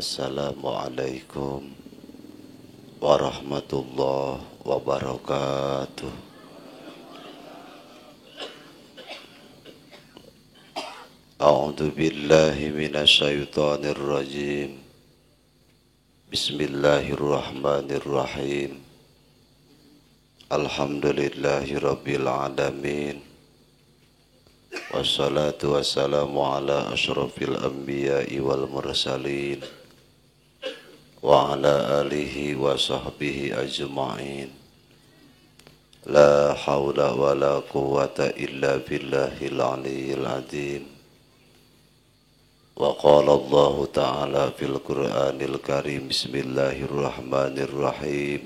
Assalamualaikum warahmatullahi wabarakatuh. A'udzu billahi minasyaitonir rajim. Bismillahirrahmanirrahim. Alhamdulillahirabbil alamin. Wassalatu wassalamu ala asyrafil anbiya'i wal mursalin wa ala alihi wa sahbihi ajma'in. La hawla wa la quwwata illa billahil aliyyil azim. Wa qala Allahu ta'ala fil Qur'anil Karim, bismillahirrahmanirrahim.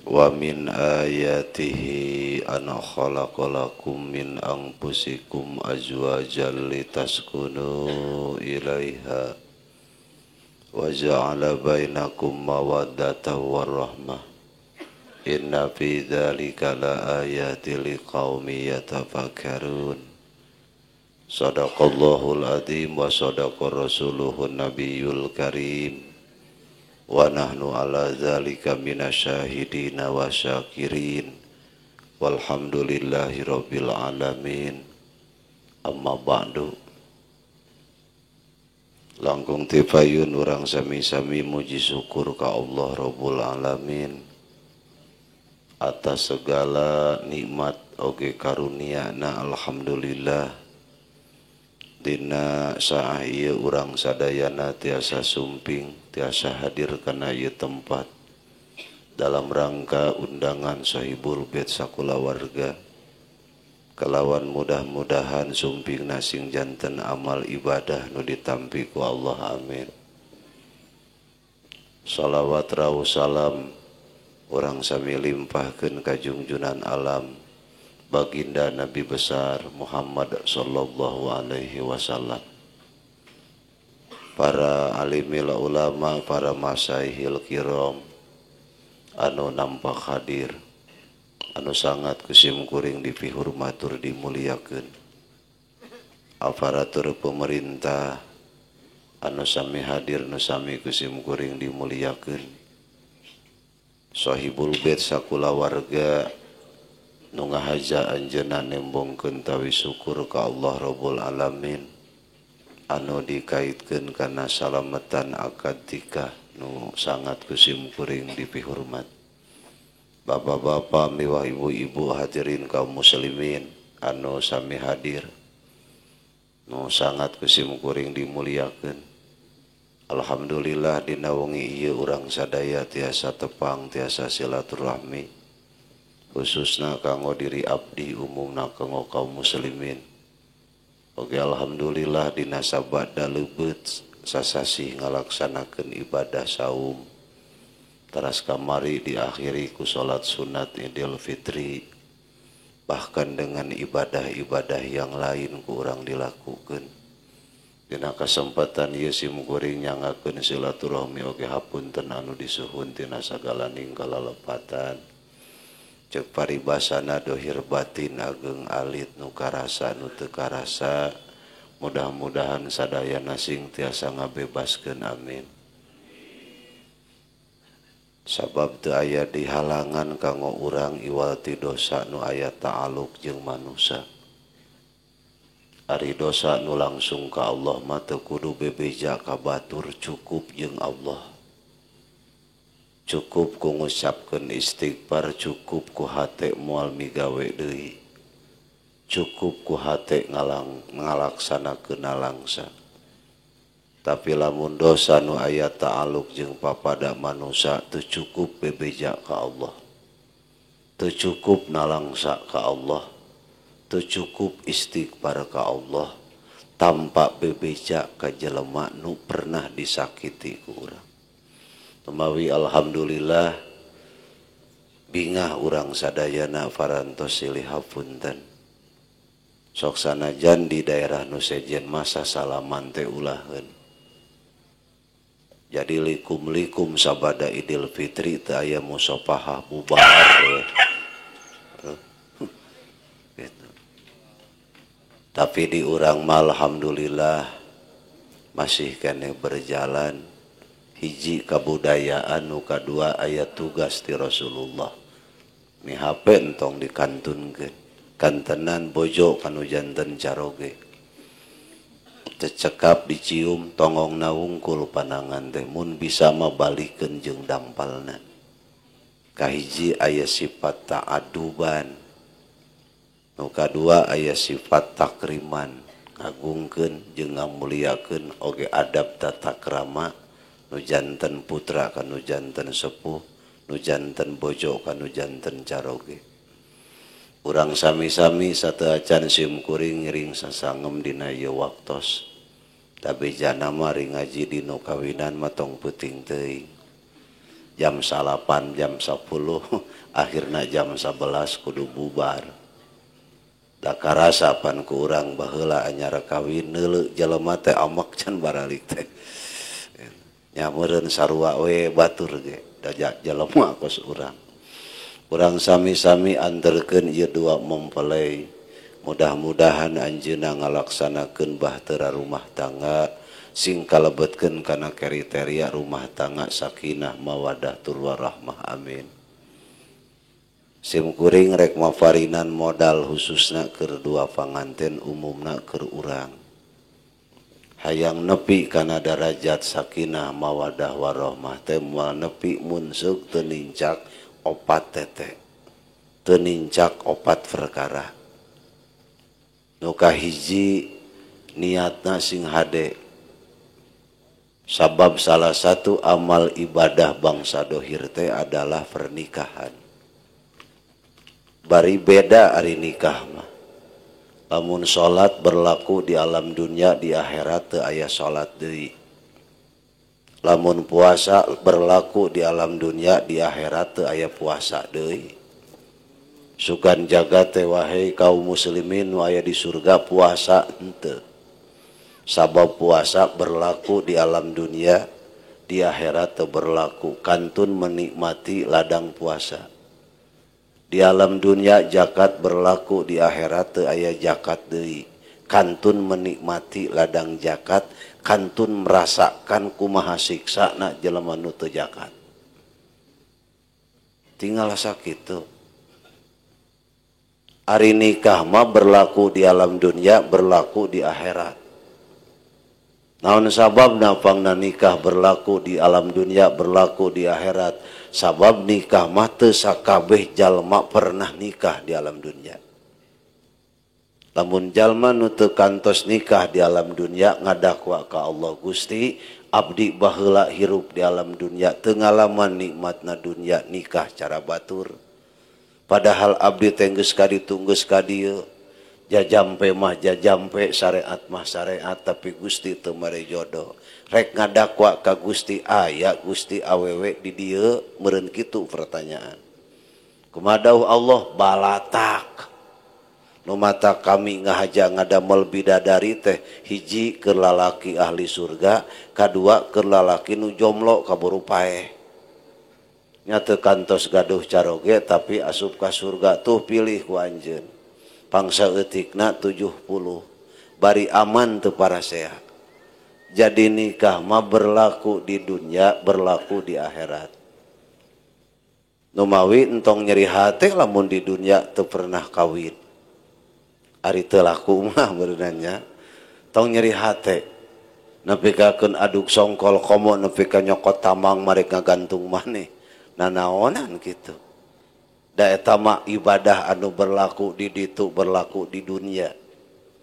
Wa min ayatihi an khalaqalakum min anfusikum azwajan litaskunu ilaiha wa ja'ala bainakum mawaddatan warahmah. Inna fi dzalika laayatin liqaumin yatafakkarun. Sadaqallahul azim wa sadaqa rasuluhun nabiyul karim. Wa nahnu ala dzalika minasyahidina wa syakirin. Walhamdulillahi rabbil alamin. Amma ba'du. Langkung tipayun urang sami-sami muji syukur ka Allah Rabbul Alamin atas segala nikmat oge karunia na. Alhamdulillah dina saah ieu urang sadayana tiasa sumping, tiasa hadir kana ieu tempat dalam rangka undangan Sohibul Bait sakulawarga. Kalawan mudah-mudahan sumping nasing janten amal ibadah nu ditampi ku Allah, amin. Salawat rawu salam urang sami limpahkeun ka junjunan alam baginda Nabi besar Muhammad sallallahu alaihi wasallam, para alimil ulama, para masaihil kiram anu nampak hadir, anu sangat kusim kuring dipihurmatur dimuliakeun, aparatur pemerintah anu sami hadir nu sami kusim kuring dimuliakeun, Sohibul Bait sakulawarga nu ngahaja anjeunna nembongkeun tawi syukur ka Allah Rabbul Alamin anu dikaitkeun kana salametan akad nikah nu sangat kusim kuring dipihormat. Bapak-bapak miwah ibu-ibu hadirin kaum muslimin anu sami hadir nu sangat kusim kuring dimuliakeun. Alhamdulillah dina wengi ieu urang sadaya tiasa tepang, tiasa silaturahmi, khususna kanggo diri abdi, umumna kanggo kaum muslimin. Oke, alhamdulillah dina sabada leubeut sasasih ngalaksanakeun ibadah saum teras kamari diakhiri ku salat sunat Idul Fitri, bahkan dengan ibadah-ibadah yang lain ku urang dilakukeun. Dina kesempatan ieu sim kuring nyangakeun silaturahmi oge hapunten anu disuhun tina sagalaning kalalepatan. Cek paribasana dohir batin ageng alit nu karasa nu teu karasa, mudah-mudahan sadayana sing tiasa ngabebaskeun, amin. Sabab teu aya dihalangan kanggo urang iwal ti dosa nu aya ta'aluk jeung manusa. Ari dosa nu langsung ka Allah mah teu kudu bebeja ka batur, cukup jeung Allah. Cukup ku ngucapkeun istighfar, cukup ku hate moal migawe deui, cukup ku hate ngalaksanakeun nalangsa. Tapi lamun dosa nu aya ta'aluk jeung papada manusa teu cukup bebeja ka Allah, teu cukup nalangsa ka Allah, teu cukup istighfar ka Allah, tanpa bebeja ka jelema nu pernah disakiti ku urang. Tumawi alhamdulillah bingah urang sadayana parantos silih hapunten. Sok sanajan di daerah nu sejen masa salaman teh ulaheun. Jadi likum-likum sabada Idul Fitri teu aya musafahah bubar we. Gitu. Tapi di urang mah alhamdulillah Masih keneh berjalan hiji kabudayaan nu kadua aya tugas ti Rasulullah. Mi HP entong dikantunkeun. Kantenan bojo kanu janten caroge. Cecekap dicium tongongna wungkul panangan teh mun bisa mah balikeun jeung dampalna. Kahiji aya sifat ta'aduban. Nu kadua aya sifat takriman, ngagungkeun jeung ngamuliakeun oge adab tata krama nu janten putra kanu janten sepuh, nu janten bojo kanu janten caroge. Urang sami-sami sateuacan sim kuring ngiring sasangem dina ieu waktos. Tapi jana mah ring ngaji dinu kawinan mah tong peuting teuing. Jam 9, jam 10, akhirna jam 11 kudu bubar. Da karasa pan ku urang baheula anyar kawin neuleu jelema teh amak can baralik teh. Nya meureun sarua we batur ge da jelema kos urang. Urang sami-sami anterkeun ieu dua mempelai. Mudah-mudahan anjeunna ngalaksanakeun bahtera rumah tangga sing kalebetkeun kana kriteria rumah tangga sakinah mawadah tur warahmah, amin. Sim kuring rek mafarinan modal khususna keur dua panganten umumna keur urang. Hayang nepi kana darajat sakinah mawadah warahmah teh moal nepi mun seuk teu nincak opat tete, teu nincak opat perkara. Nu kahiji niatna sing hade. Sabab salah satu amal ibadah bangsa dohir teh adalah pernikahan. Bari beda ari nikah mah. Lamun salat berlaku di alam dunia, di akhirat teu aya salat deui. Lamun puasa berlaku di alam dunia, di akhirat teu aya puasa deui. Sugan jaga teh wahai kaum muslimin nu aya di surga puasa henteu. Sabab puasa berlaku di alam dunia, di akhirat teu berlaku. Kantun menikmati ladang puasa. Di alam dunia zakat berlaku, di akhirat teu aya zakat deui. Kantun menikmati ladang zakat, kantun merasakan kumaha siksana jelema nu teu zakat. Tinggal sakitu. Ari nikah mah berlaku di alam dunia, berlaku di akhirat. Naon sababna pangna nikah berlaku di alam dunia, berlaku di akhirat? Sabab nikah mah teu sakabeh jalma pernah nikah di alam dunia. Lamun jalma nu teu kantos nikah di alam dunia ngadakwa ka Allah, Gusti abdi baheula hirup di alam dunia teu ngalaman nikmatna dunia nikah cara batur. Padahal abdi teh geus kaditu geus ka dieu. Jajampe mah jajampe, syariat mah syariat, tapi Gusti teu mere jodoh. Rek ngadakwa ka Gusti aya Gusti awewe di dieu meureun kitu pertanyaan. Kumaha dawuh Allah balatak. Nu mata kami ngahaja ngadamel bidadari teh hiji keur lalaki ahli surga, kadua keur lalaki nu jomblo kaburu paeh. Nya teu kantos gaduh caroge tapi asup ka surga tuh pilih ku anjeun. Pangsa eutikna 70 bari aman teu parasea. Jadi nikah mah berlaku di dunia, berlaku di akhirat. Numawi entong nyeri hate lamun di dunia teu pernah kawin. Ari teu laku mah beunanya. Tong nyeri hate. Nepi kakeun aduk songkol komo nepi ka nyokot tamang marek ngagantung maneh. Nanaonan kitu. Da eta mah ibadah anu berlaku di ditu berlaku di dunia.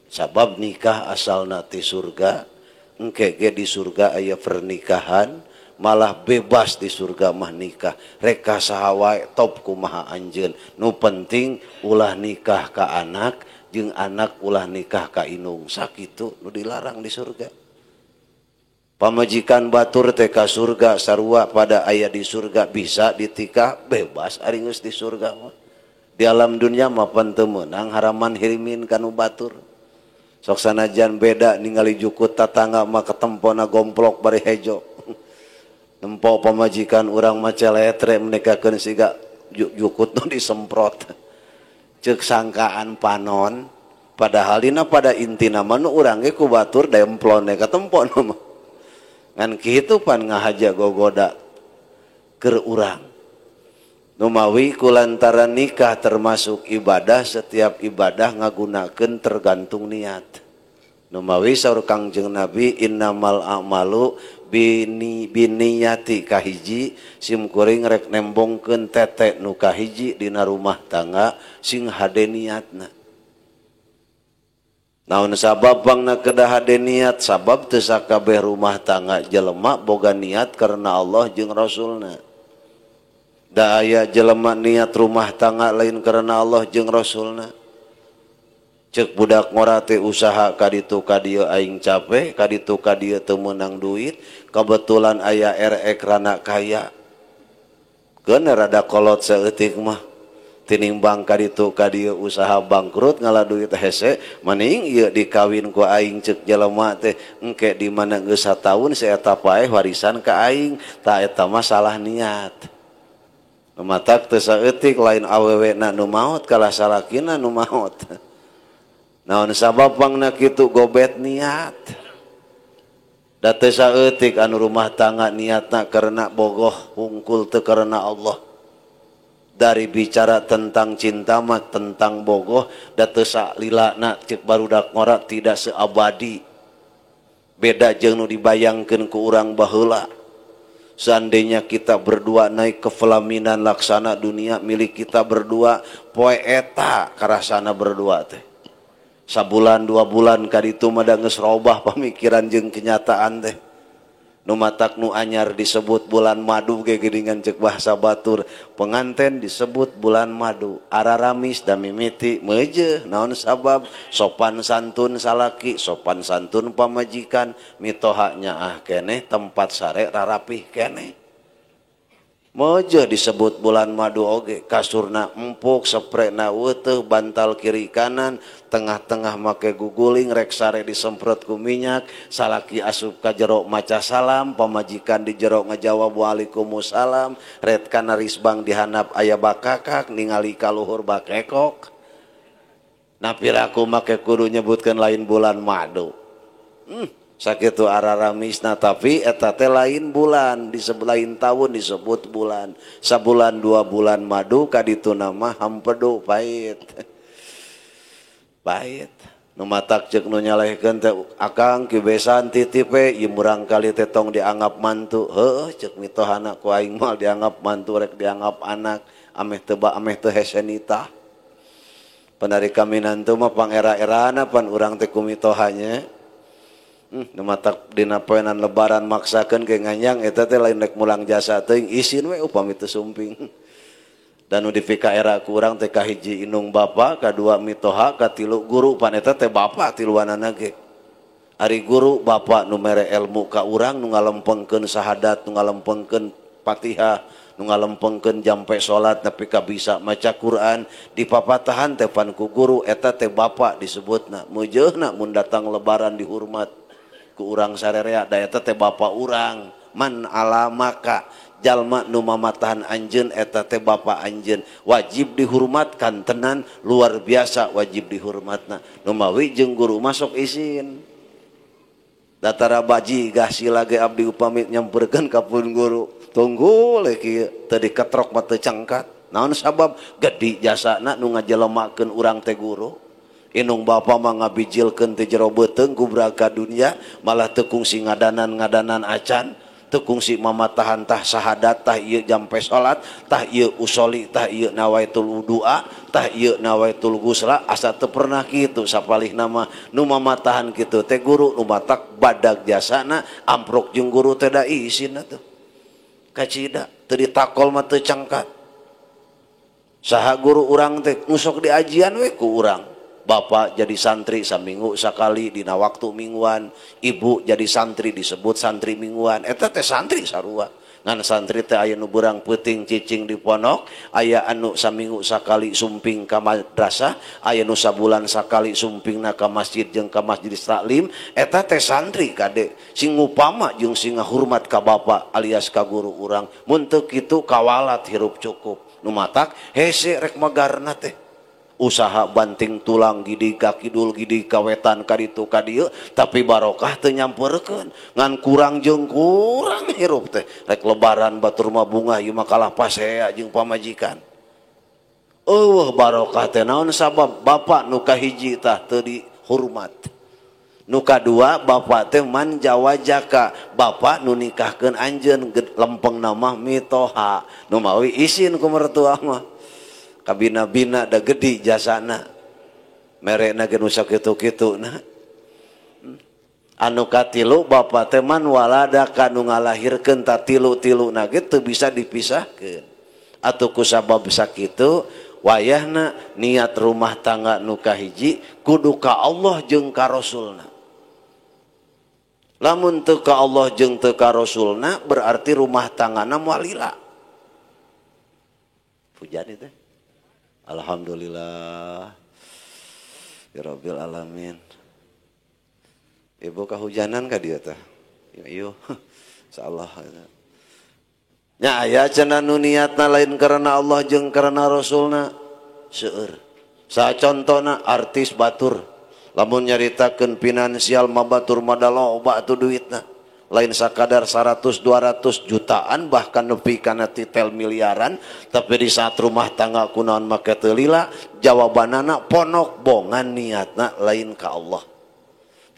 Sabab nikah asalna ti surga, engke ge di surga aya pernikahan, malah bebas di surga mah nikah. Rek ka saha wae top kumaha anjeun. Nu penting ulah nikah ka anak jeung anak ulah nikah ka inung. Sakitu nu dilarang di surga. Pamajikan batur teh ka surga sarua pada aya di surga bisa ditikah bebas ari geus di surga mah. Di alam dunia mah pan teu meunang haraman hirimin kanu batur. Sok sanajan beda ningali jukut tatangga mah ketempona gomplok bari hejo. Nempo pamajikan urang mah celetre menikakeun siga jukut nu disemprot. Ceuk sangkaan panon padahal dina pada intina mah nu urang ge ku batur demplone katempona mah. Ngan kitu pan ngahaja gogoda keur urang. Numawi kulantaran nikah termasuk ibadah, setiap ibadah ngagunakeun tergantung niat. Numawi saur Kangjeng Nabi innamal a'malu biniyati kahiji sim kuring rek nembongkeun tete nu kahiji dina rumah tangga sing hade niatna. Naon sabab bangna kedah hade niat? Sabab teu sakabeh rumah tangga jelema boga niat karena Allah jeung Rasulna. Da aya jelema niat rumah tangga lain karena Allah jeung Rasulna. Cek budak ngora teh usaha kaditu ka dieu aing capek, kaditu ka dieu teu meunang duit, kebetulan aya RX rana kaya. Keun rada kolot saeutik mah. Tinimbang kaditu ka dieu usaha bangkrut ngala duit hese, mending ieu dikawin ku aing cek jelema teh engke di mana geus sataun saeta paeh warisan ka aing, tah eta mah salah niat. Matak teu saeutik lain awewena nu maot kalah salakina nu maot. Naon sabab pangna kitu gobet niat. Da teu saeutik anu rumah tangga niatna karena bogoh hungkul teu karena Allah. Dari bicara tentang cinta mah tentang bogoh da teu salilana cek barudak ngora tidak seabadi. Beda jeung nu dibayangkeun ku urang baheula. Seandainya kita berdua naik ke pelaminan laksana dunia milik kita berdua, poe eta karasana berdua teh. Sabulan 2 bulan kaditu mah da geus robah pamikiran jeung kenyataan teh. Nu matak nu anyar disebut bulan madu ge geuningan cek bahasa batur. Penganten disebut bulan madu, araramis da mimiti meujeuh naon sabab sopan santun salaki, sopan santun pamajikan, mitoha nyaah keneh tempat sare rarapih keneh. Meujeuh disebut bulan madu oge, kasurna empuk, seprena weuteh, bantal kiri kanan, tengah-tengah make guguling, rek sare disemprot ku minyak, salaki asup ka jero maca salam, pamajikan di jero ngajawab waalaikumsalam, ret kana risbang dihandap aya bakakak, ningali ka luhur bakekok. Nah piraku make kudu nyebutkeun lain bulan madu. Sakitu araramisna tapi eta teh lain bulan, disebut lain tahun disebut bulan. Sabulan 2 bulan madu kaditu nama hampedu pahit. Pahit. Nu matak ceuk nu nyalehkeun teh akang kibesan titip we ieu murang kali teh tong dianggap mantu. Heueuh ceuk mitohana ku aing moal dianggap mantu rek dianggap anak ameh teu ba ameh teu hese nitah. Panari kaminantu mah pangera-erana pan urang teh ku mitohanya. Nu matak dina poenan lebaran maksakeun ke nganyang eta teh lain rek mulang jasa teuing isin we upami teu sumping. Dan nu dipika era ku urang teh kahiji indung bapa, kadua mitoha, katilu guru pan eta teh bapa tiluanana ge. Ari guru bapa nu mere ilmu ka urang nu ngalempengkeun sahadat, nu ngalempengkeun Fatihah, nu ngalempengkeun jampe salat nepi ka bisa maca Quran, dipapatahan teh pan ku guru eta teh bapa disebutna. Meujeuna mun datang lebaran dihormat ku urang sarerea da eta teh bapa urang. Man alamaka jalma nu mamatahan anjeun eta teh bapa anjeun, wajib dihormatkan tenan luar biasa wajib dihormatna. Nu mawi jeung guru masuk isin datara baji gasila ge abdi upami nyamperkeun ka pun guru tunggu le kieu teu diketrok mah teu cangkat. Naon sabab gede jasana nu ngajelemakeun urang teh guru. Inung bapa mah ngabijilkeun teh jero beuteung gubrak ka dunia malah teu kungsi ngadanan-ngadanan acan, teu kungsi mamatahan tah sahadat tah ieu jampe salat tah ieu usoli tah ieu nawaitul wudu'a tah ieu nawaitul ghusla, asa teu pernah kitu sapalihna mah nu mamatahan kitu teh guru nu matak badag jasana amprok jeung guru teh da isin atuh kacida teu ditakol mah teu cangkat. Saha guru urang teh nu sok diajian we ku urang. Bapak jadi santri saminggu sakali dina waktu mingguan, ibu jadi santri disebut santri mingguan, eta teh santri sarua. Ngan santri teh aya nu beurang peuting cicing di pondok, aya anu saminggu sakali sumping ka madrasah, aya nu sabulan sakali sumpingna ka masjid jeung ka masjid taklim, eta teh santri kade sing ngupama jeung sing ngahurmat ka bapa alias ka guru urang. Mun teu kitu kawalat hirup cukup. Nu matak hese rek magarna teh. Usaha banting tulang gidi ka kidul gidi ka wetan ka ditu ka dieu tapi barokah teu nyamperkeun ngan kurang jeung kurang hirup teh rek lebaran batur mah bungah ieu mah kalah pasea jeung pamajikan. Eueuh barokah teh naon sabab bapak nu kahiji tah teu dihormat. Nu kadua bapak teh man jawajaka bapak nu nikahkeun anjeun lempengna mah mitoha nu mawi isin ku mertua mah. Kabina-bina da gede jasana merena ge nu sakitu-kitu na. Anu katilu bapak teh man walada kanu ngalahirkeun ta tilu-tiluna ge teu bisa dipisahkeun. Atuh kusabab sakitu wayahna niat rumah tangga nu kahiji kudu ka Allah jeung ka Rasulna. Lamun teu ka Allah jeung teu ka Rasulna berarti rumah tanggana moal lila. Hujan itu. Alhamdulillah ya Rabbil alamin. Ibu kahujanan ka dieu teh? Ieu insyaallah. Nya aya cenah nu niatna lain karena Allah jeung karena Rasulna seueur. Sacontona artis batur. Lamun nyaritakeun finansial mah batur mah da loba atuh duitna. Lain sakadar 100 200 jutaan bahkan nepi kana titel miliaran tapi di saat rumah tangga kunaon make teu lila jawabanana ponok bongan niatna lain ka Allah.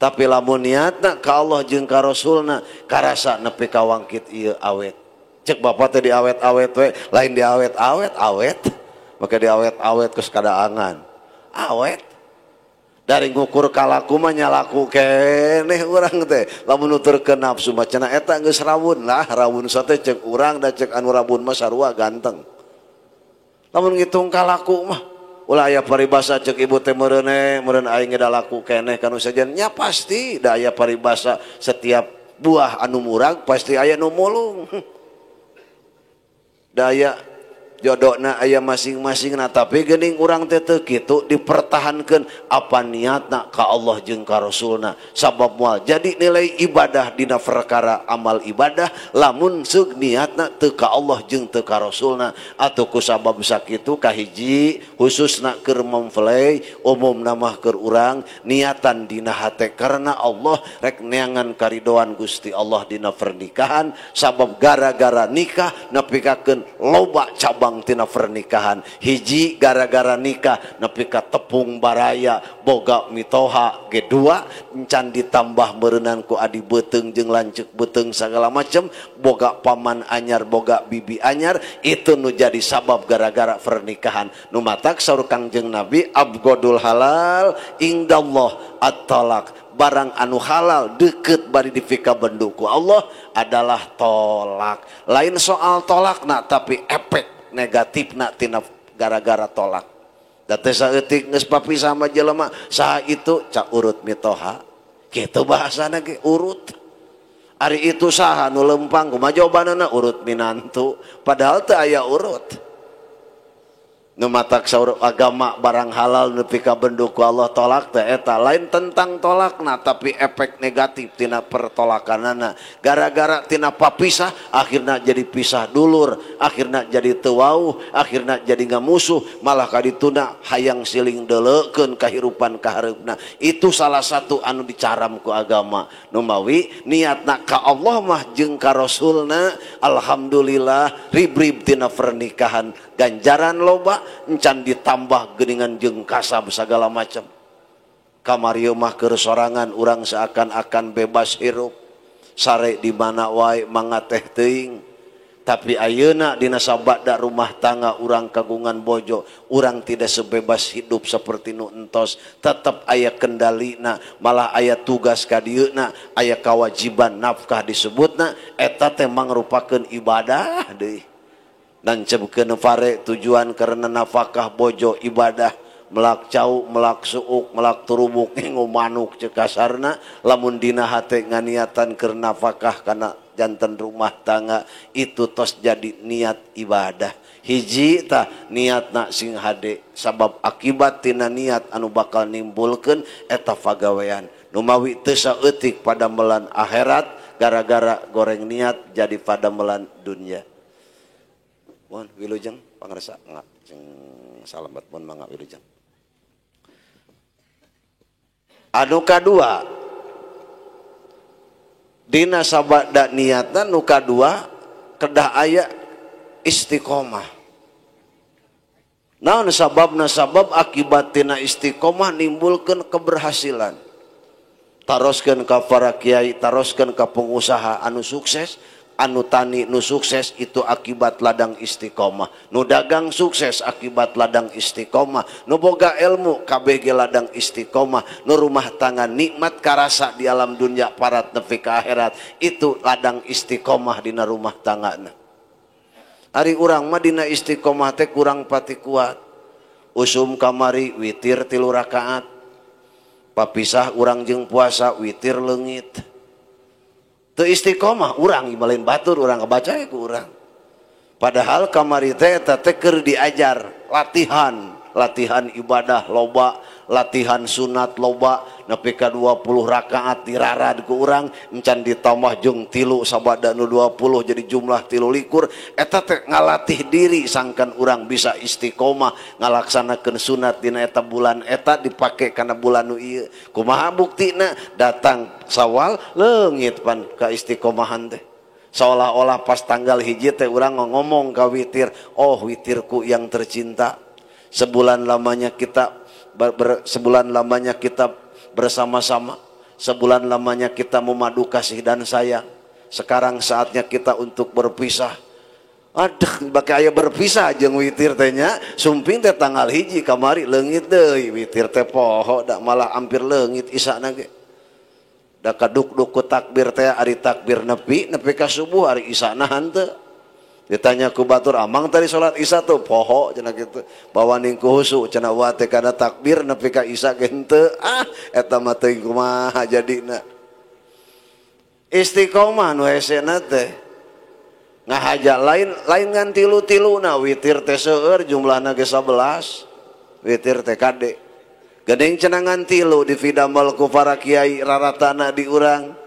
Tapi lamun niatna ka Allah jeung ka Rasulna karasa nepi ka wangkit ieu awet. Cek bapak teh diawet-awet we, lain diawet-awet awet. Make diawet-awet geus kadaangan. Awet. Dari ngukur kalaku mah nyalaku keneh urang teh lamun nuturkeun nafsu mah cenah eta geus rawun lah rawun sate cek urang da cek anu rabun mah sarua ganteng. Lamun ngitung kalaku mah ulah aya paribasa cek ibu teh meureun meureun aing ge da laku keneh kanu sejen nya pasti da aya paribasa setiap buah anu murag pasti aya nu mulung. Da aya jodona aya masing-masing na tapi geuning urang teh teu kitu dipertahankeun apa niatna ka Allah jeung ka Rasulna sabab moal jadi nilai ibadah dina perkara amal ibadah lamun seug niatna teu ka Allah jeung teu ka Rasulna atuh kusabab sakitu kahiji khususna keur mempelai umumna mah keur urang niatan dina hate karena Allah rek neangan karidoan Gusti Allah dina pernikahan sabab gara-gara nikah nepikakeun loba cabang tina pernikahan hiji gara-gara nikah nepi ka tepung baraya boga mitoha ge dua encan ditambah meureunan ku adi beuteung jeung lanceuk beuteung sagala macem boga paman anyar boga bibi anyar itu nu jadi sabab gara-gara pernikahan nu matak saur Kangjeng Nabi abgodul halal indallah at-talaq barang anu halal deket bari dipika bendu ku Allah adalah tolak lain soal tolakna tapi efek negatifna tina gara-gara tolak. Da teh saeutik geus papisah sama jelema saha itu cak urut mitoha. Kitu bahasana ge urut. Ari itu saha nu lempang kumaha jawabanana urut minantu padahal teu aya urut. Nu matak saur agama barang halal nepi ka bendu ku Allah tolak teh eta lain tentang tolakna tapi efek negatif tina pertolakanana gara-gara tina papisah akhirna jadi pisah dulur akhirna jadi teu wauh akhirna jadi ngamusuh malah kadituna hayang siling deuleukeun kahirupan kahareupna itu salah satu anu dicaram ku agama nu mawi niatna ka Allah mah jeung ka Rasulna alhamdulillah rib-rib tina pernikahan ganjaran loba encan ditambah geuningan jeung kasab segala macam. Kamari mah keur sorangan urang seakan-akan bebas hirup. Sare di mana wae mangga teh teuing. Tapi ayeuna dina sabada rumah tangga urang kagungan bojo, urang tidak sebebas hidup seperti nu entos, tetep aya kendalina, malah aya tugas ka dieuna, aya kewajiban nafkah disebutna, eta teh mangrupakeun ibadah deui. Nancebkeun fare tujuan karena nafkah bojo ibadah melak cau melak suuk melak turubuk ngingu manuk cek kasarna lamun dina hate nganiatan keur nafkah kana janten rumah tangga itu tos jadi niat ibadah hiji tah niatna sing hade sabab akibat tina niat anu bakal nimbulkeun eta pagawean nu mawi teu saeutik padamelan akhirat gara-gara goreng niat jadi padamelan dunya. Mohon wilujeng pangresa ngak sing salamet mohon mangga wilujeng. Anu kadua dina sabada niatna nu kadua kedah aya istiqomah. Naon sababna? Sabab akibat tina istiqomah nimbulkeun keberhasilan. Taroskeun ka para kiai, taroskeun ka pengusaha anu sukses, anu tani nu sukses itu akibat ladang istiqomah. Nu dagang sukses akibat ladang istiqomah. Nu boga ilmu kabeh ge ladang istiqomah. Nu rumah tangga nikmat karasa di alam dunia parat nepi ka akhirat itu ladang istiqomah dina rumah tanggana. Ari urang mah dina istiqomah teh kurang pati kuat. Usum kamari witir 3 rakaat. Papisah urang jeung puasa witir leungit. Teu istiqomah urang lain batur urang kebaca ku urang. Padahal kamari teh eta teh keur diajar latihan, latihan ibadah loba, latihan sunat loba nepi ka 20 rakaat dirarad ku urang encan ditambah jeung 3 sabada nu 20 jadi jumlah 23 eta teh ngalatih diri sangkan urang bisa istiqomah ngalaksanakeun sunat dina eta bulan eta dipake kana bulan nu ieu. Kumaha buktina? Datang Sawal leungit pan ka istiqomahan teh. Seolah-olah pas tanggal 1 teh urang ngomong ka witir, oh witirku yang tercinta, sebulan lamanya kita sebulan lamanya kita bersama-sama, sebulan lamanya kita memadu kasih dan sayang. Sekarang saatnya kita untuk berpisah. Aduh, bake aya berpisah jeung witir teh nya, sumping teh tanggal 1 kamari leungit deui witir teh poho da malah hampir leungit isana ge. Da kaduk-duk ku takbir teh ari takbir nepi nepi ka subuh ari isana henteu. Ditanya ku batur, amang tadi sholat isya tuh poho cenah kitu. Bawa ning ku husu cenah wa teh kana takbir nepi ka isya ge henteu. Ah, eta mah teuing kumaha jadina. Istiqomah nu hesena teh. Ngahaja lain lain ngan tilu-tiluna witir teh seueur jumlahna ge 11. Witir teh kade. Geuning cenah ngan tilu di fidamel ku para kiai raratana di urang.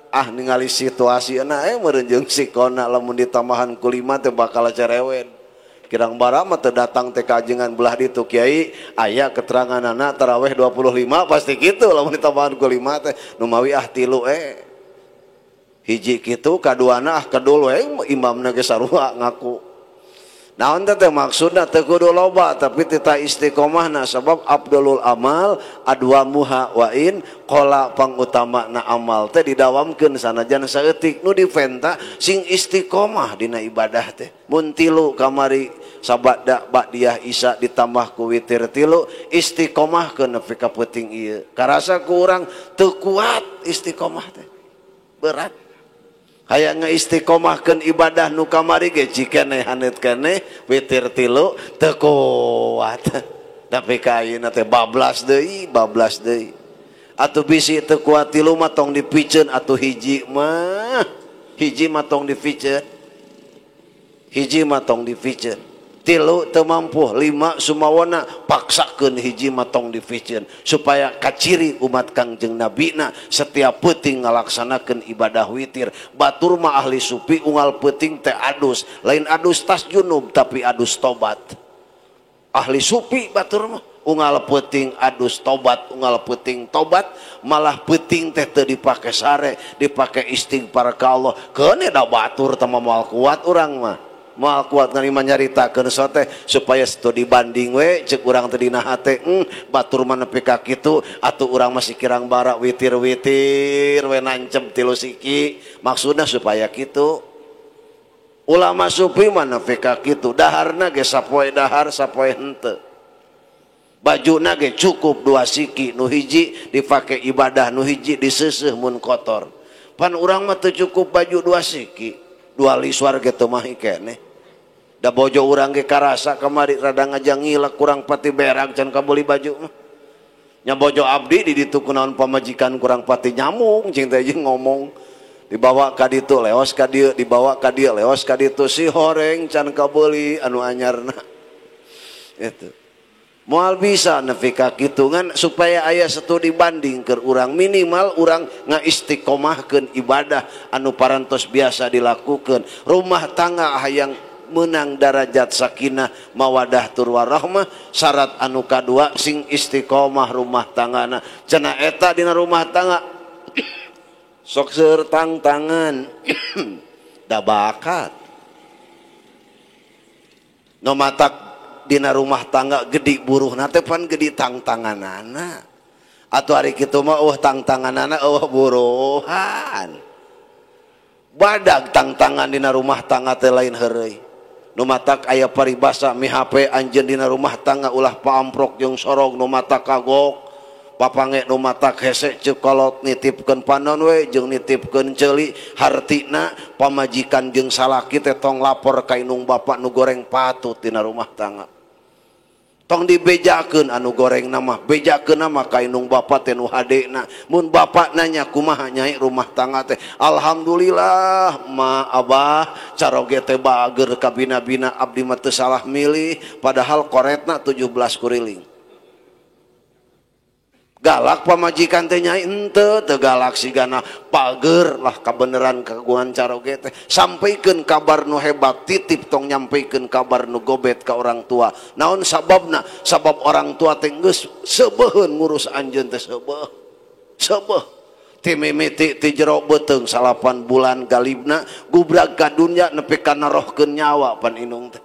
Ah ningali situasi na meureun jeung sikona lamun ditambahan ku 5 teh bakal cerewet. Kirang bara mah teu datang teh kajengan belah ditu kiai aya keteranganana tarawih 25 pasti kitu lamun ditambahan ku 5 teh nu mawi ah 3 hiji kitu kaduana ah kedul we imamna ge sarua ngaku. Naon teh maksudna teu kudu loba tapi tita istiqomahna sabab abdulul amal adwamuha wa in qala pangutamana amal teh didawamkeun sanajan saeutik nu dipenta sing istiqomah dina ibadah teh. Mun 3 kamari sabada ba'diyah isya ditambah ku witir 3 istiqomahkeun nepi ka peuting ieu. Karasa ku urang teu kuat istiqomah teh. Berat. Hayang ngaistiqomahkeun ibadah nu kamari ge cikeneh haneut keneh witir 3 teu kuat. Tapi ka ayeuna teh bablas deui, bablas deui. Atuh bisi teu kuat 3 mah tong dipiceun atuh hiji mah. Hiji mah tong dipiceun. Hiji mah tong dipiceun. 3 teu mampu, 5 sumawana paksakeun hiji mah tong dipiceun supaya kaciri umat Kangjeng Nabina setiap peuting ngalaksanakeun ibadah witir. Batur mah ahli supi unggal peuting teh adus, lain adus tas junub tapi adus tobat. Ahli supi batur mah unggal peuting adus tobat, unggal peuting tobat, malah peuting teh teu dipake sare, dipake istighfar ka Allah. Keun da batur teh moal kuat urang mah. Moal kuat ngarima nyaritakeun sote supaya studi banding we ceuk urang teh dina hate batur mah nepi ka kitu atuh urang masih kirang bara witir-witir we nancep 3 siki maksudna supaya kitu. Ulama sufi mah nepi ka kitu daharna ge sapoe dahar sapoe henteu. Bajuna ge cukup 2 siki nu hiji dipake ibadah nu hiji diseuseuh mun kotor. Pan urang mah teu cukup baju 2 siki, 2 liswar ge teu mahi keneh. Da bojo urang ge karasa kamari rada ngajangilek kurang pati berak can kabeli baju mah. Nya bojo abdi di ditu kunaon pamajikan kurang pati nyamung cing teh jeung ngomong dibawa ka ditu leos ka dieu dibawa ka dieu leos ka ditu si horeng can kabeli anu anyarna. Itu. Moal bisa nepi ka kitu ngan supaya aya studi banding keur urang minimal urang ngaistiqomahkeun ibadah anu parantos biasa dilakukeun. Rumah tangga hayang menang darajat sakinah mawadah tur warahmah. Syarat anu kadua sing istiqomah rumah tanggana. Cenah eta dina rumah tangga sok seueur tangtangan da bakat. Nu matak dina rumah tangga gede buruhna teh pan gede tangtanganana. Atuh ari kitu mah eueuh tangtanganana eueuh buruhan. Badag tangtangan dina rumah tangga teh lain heureuy. Nu matak aya paribasa mihape anjeun dina rumah tangga ulah paamprok jeung sorog nu matak kagok. Papange nu matak hese ceuk kolot nitipkeun panon we jeung nitipkeun ceuli hartina pamajikan jeung salaki teh tong lapor ka indung bapa nu goreng patut dina rumah tangga. Tong dibejakeun anu goreng nama, bejakeun nama ka indung bapa teh nu hadena. Mun bapak nanya kumaha nyai rumah tangga teh, alhamdulillah ma abah caroge teh bager ka bina-bina abdi mah teu salah milih padahal koretna 17 kuriling. Galak pamajikan teh nyai henteu teu galak sigana pager lah kabeneran kagungan caroge teh. Sampaikan kabar nu hebat titip tong nyampaikan kabar nu gobet ka orang tua. Naon sababna? Sabab orang tua teh geus seubeuheun ngurus anjeun teh seubeuh. Seubeuh. Ti mimiti ti jero beuteung 8 bulan galibna gubrag ka dunya nepi ka narohkeun nyawa pan indung teh.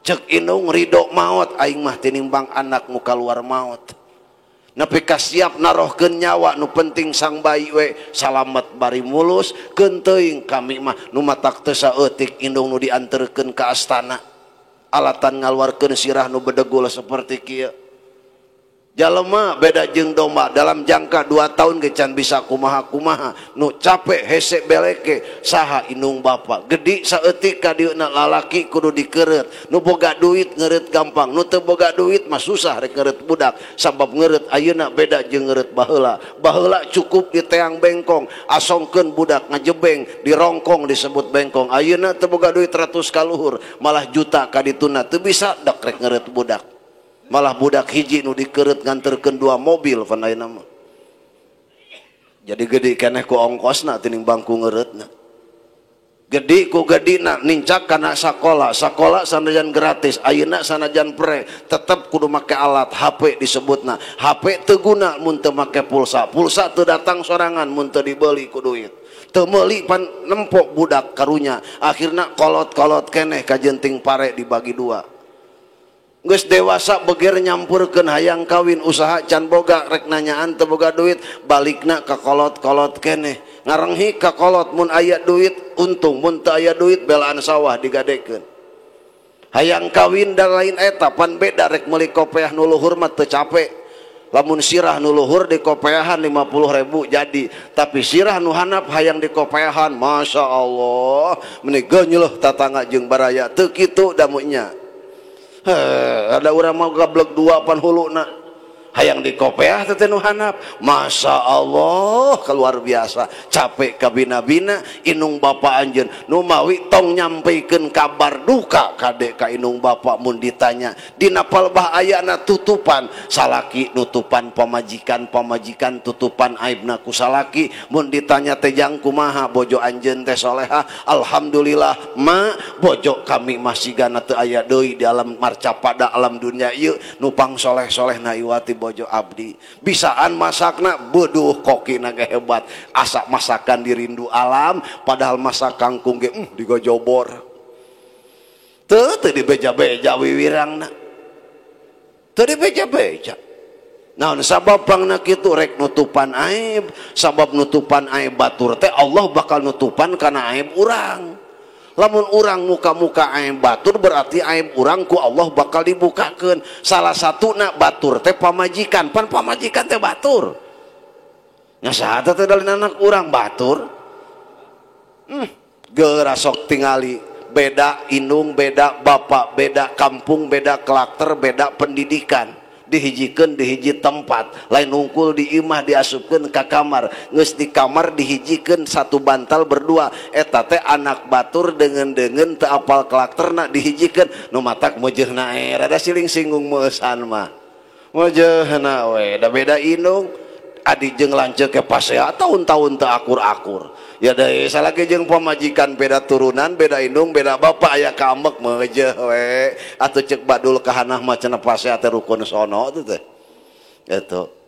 Ceuk indung ridho maot aing mah tinimbang anak nu kaluar maot. Nepi ka siap narohkeun nyawa nu penting sang bayi we salamet bari mulus keun teuing kami mah nu matak teu saeutik indung nu dianterkeun ka astana alatan ngaluarkeun sirah nu bedegul seperti kieu. Jalema beda jeung domba dalam jangka 2 tahun ge can bisa kumaha-kumaha nu capek hese beleke saha indung bapa gede saeutik ka dieuna lalaki kudu dikeureut nu boga duit ngeureut gampang nu teu boga duit mah susah rek ngeureut budak sabab ngeureut ayeuna beda jeung ngeureut baheula. Baheula cukup di teang bengkong asongkeun budak ngajebeng dirongkong disebut bengkong ayeuna teu boga duit ratus kaluhur malah juta ka dituna teu bisa dek rek ngeureut budak. Malah budak hiji nu dikeureut nganterkeun 2 mobil pan ayeuna mah. Jadi gede keneh ku ongkosna tinimbang ku ngeureutna. Gede ku gedina nincak kana sakola, sakola sanajan gratis, ayeuna sanajan pre, tetep kudu make alat HP disebutna. HP teu guna mun teu make pulsa, pulsa teu datang sorangan mun teu dibeli ku duit. Teu meuli pan nempok budak karunya, akhirna kolot-kolot keneh kajenting pare dibagi 2. Geus dewasa beger nyampurkeun hayang kawin usaha can boga rek nanyaan teu boga duit balikna ka kolot-kolot keneh ngarenghi ka kolot mun aya duit untung mun teu aya duit belaan sawah digadekeun hayang kawin dan lain eta pan beda rek meuli kopeah nu luhur mah teu capek lamun sirah nu luhur di kopeahan 50.000 jadi tapi sirah nu handap hayang di kopeahan Masya Allah meni geunyeuleuh tatangga jeung baraya teu kitu damunya. Ada orang mau gablek 2 pan huluna hayang di kopeah teh nu handap Masya Allah keluar biasa capek kabina-bina inung bapa anjeun nu mawi tong nyampaikan kabar duka kade ka inung bapa mun ditanya dina palbah ayana tutupan salaki nutupan pamajikan pamajikan tutupan aibna ku salaki mun ditanya teh jang kumaha bojo anjeun teh soleha alhamdulillah ma bojo kami masih gana teu aya deui di alam marcapada alam dunia ieu nu pang soleh-solehna iwati bojo abdi bisaan masakna beduh kokina ge hebat asa masakan dirindu alam padahal masak kangkung ge digojobor teu teu dibeja-beja wiwirangna teu dibeja-beja. Naon sabab pangna kitu rek nutupan aib sabab nutupan aib batur teh Allah bakal nutupan kana aib urang. Lamun urang muka-muka aib batur berarti aib urang ku Allah bakal dibukakeun. Salah satuna batur teh pamajikan, pan pamajikan teh batur. Nya saha teh dalin anak urang batur. Geura sok tingali beda indung, beda bapak, beda kampung, beda karakter, beda pendidikan. Dihijikeun di hiji tempat lain hungkul di imah diasupkeun ka kamar geus di kamar dihijikeun satu bantal berdua eta teh anak batur deungeun-deungeun teu apal karakterna dihijikeun nu matak meujeuna rada siling singgung meusan mah meujeuna we da beda indung adi jeung lanceuk ke pasea tahun-tahun teu akur-akur. Ya deui salaki jeung pamajikan beda turunan, beda indung, beda bapak aya kaambek meujeuh we. Atuh ceuk badul kahanah mah cenah pasea teh rukun sono tuh teh. Eta.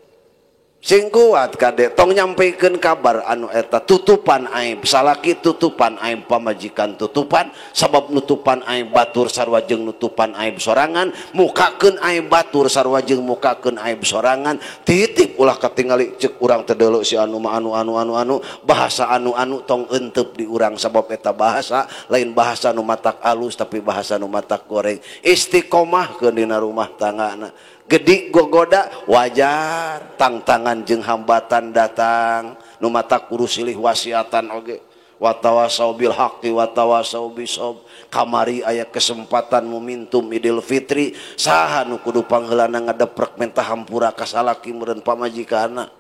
Sing kuat kade tong nyampikeun kabar anu eta tutupan aib salaki tutupan aib pamajikan tutupan sabab nutupan aib batur sarua jeung nutupan aib sorangan mukakeun aib batur sarua jeung mukakeun aib sorangan titip ulah katingali ceuk urang teh deuleu si anu mah anu anu anu anu bahasa anu anu tong enteup di urang sabab eta bahasa lain bahasa nu matak alus tapi bahasa nu matak goreng istiqomahkeun dina rumah tanggana. Gede gogoda wajar tangtangan jeung hambatan datang nu matak kudu silih wasiatan oge watawasau bil haqqi watawasau bisob kamari aya kesempatan momentum Idul Fitri saha nu kudu pangheulana ngadeprek menta hampura ka salaki meureun pamajikanna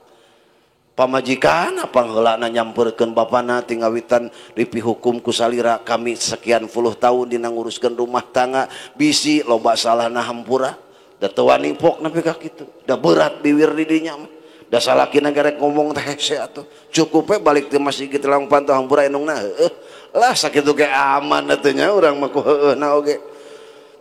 pamajikanna pangheulana nyamperkeun bapana tingawitan dipihukum ku salira kami sekian puluh tahun dina nguruskeun rumah tangga bisi loba salahna hampura. Da teu wani pok nepi ka kitu. Da berat biwir di dinya mah. Da salakina garek ngomong teh hese atuh. Cukup we balik ti masjid lang pantau hampura indungna heueuh. Lah sakitu ge aman atuh nya urang mah ku heueuhna oge.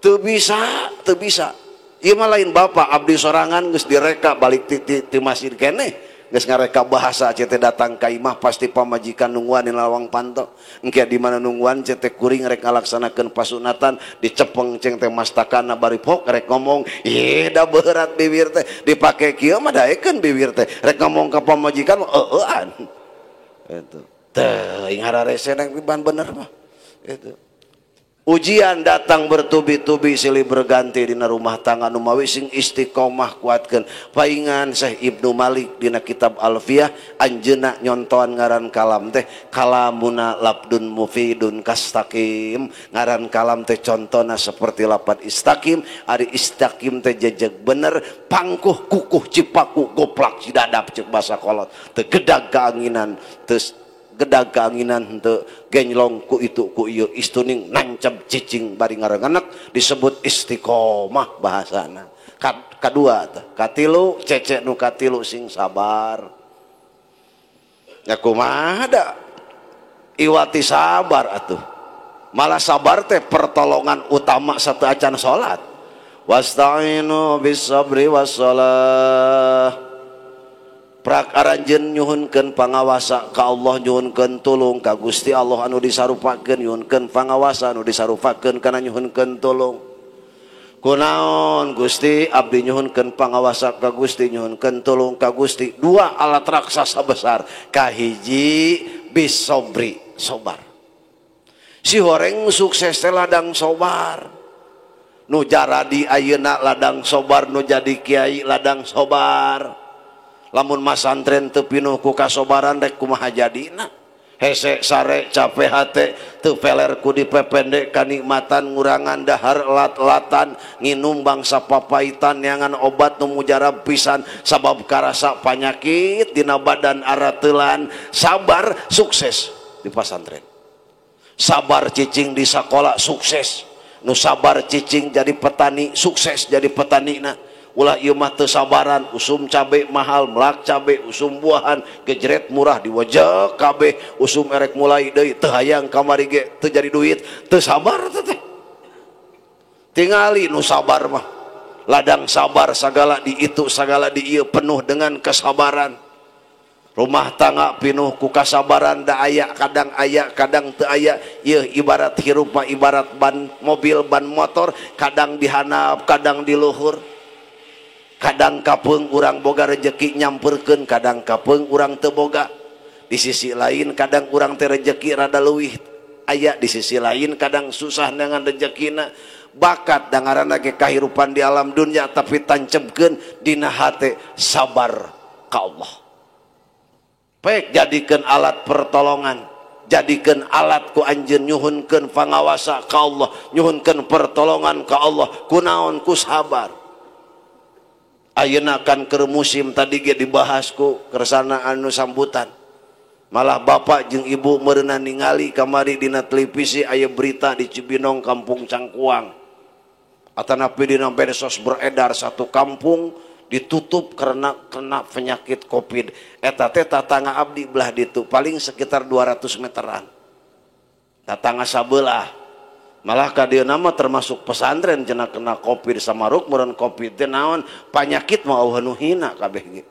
Teu bisa, teu bisa. Ieu mah lain bapak abdi sorangan geus direka balik ti masjid keneh. Geus ngareka bahasa cete datang ka imah pasti pamajikan nungguan di lawang panto. Engke di mana nungguan cete kuring rek ngalaksanakeun pasunatan dicepeng ceng teh mastakana bari pok rek ngomong ieu da berat bibir teh dipake kieu mah daekeun bibir teh rek ngomong ka pamajikan eueuan. Eta teuing hararese nang ban bener mah. Eta ujian datang bertubi-tubi silih berganti dina rumah tangga nu mawi sing istiqomah kuatkeun paingan Syekh Ibnu Malik dina kitab Alfiyah anjeunna nyontoan ngaran kalam teh kalamuna labdun mufidun kastaqim ngaran kalam teh contona seperti lapad istaqim ari istaqim teh jejeg bener pangkuh kukuh cipaku goplak cidadap ceuk basa kolot teu gedag kaanginan teu gedag keanginan henteu genylong ku itu ku ieu istuning nancep cicing bari ngarengenek disebut istiqomah bahasana. Kadua teh katilu cecek nu katilu sing sabar. Nya kumaha da iwati sabar atuh. Malah sabar teh pertolongan utama satu acan salat. Wasta'inu bis sabri was shalah. Prak aranjeun nyuhunkeun pangawasa ka Allah nyuhunkeun tulung ka Gusti Allah anu disarupakeun nyuhunkeun pangawasa anu disarupakeun kana nyuhunkeun tulung. Kunaon Gusti abdi nyuhunkeun pangawasa ka Gusti nyuhunkeun tulung ka Gusti. Dua alat raksasa besar kahiji bisobri sobar. Si horeng sukses teh ladang sobar. Nu jaradi ayeuna ladang sobar nu jadi kiai ladang sobar. Lamun masantren teu pinuh ku kasobaran rek kumaha jadina hese sare cape hate teu peler ku dipepende kanikmatan ngurangan dahar lat-latan nginum bangsa papaitan neangan obat nu mujarab pisan sabab karasa panyakit dina badan arateulan sabar sukses di pasantren sabar cicing di sakola sukses nu sabar cicing jadi petani sukses jadi petanina. Ulah ieu mah teu sabaran usum cabe mahal melak cabe usum buahan gejret murah diwajek kabeh usum erek mulai deui teu hayang kamari ge teu jadi duit teu sabar teh tingali nu sabar mah ladang sabar sagala di itu sagala di ieu penuh dengan kesabaran rumah tangga pinuh ku kasabaran da aya kadang teu aya ieu ibarat hirup mah ibarat ban mobil ban motor kadang dihanap kadang di luhur. Kadang kapeung urang boga rejeki nyamperkeun kadang kapeung urang teu boga. Di sisi lain kadang urang teh rejeki rada leuwih aya di sisi lain kadang susah dengan rejekina. Bakat da ngaranna ge kahirupan di alam dunia tapi tancepkeun dina hate sabar ka Allah. Pek jadikeun alat pertolongan, jadikeun alat ku anjeun nyuhunkeun pangawasa ka Allah, nyuhunkeun pertolongan ka Allah, kunaon ku sabar. Ayeuna kan keur musim tadi ge dibahas ku kersana anu sambutan. Malah bapak jeung ibu meureunna ningali kamari dina televisi aya berita di Cibinong Kampung Cangkuang. Atanapi dina medsos beredar satu kampung Ditutup karena kena penyakit Covid. Eta teh tatangga abdi belah ditu paling sekitar 200 meteran. Tatangga sabelah. Malah ka dieu mah termasuk pesantren cenah kena Covid samaruk meureun Covid teh naon panyakit mah eueuh nu hina kabeh ge.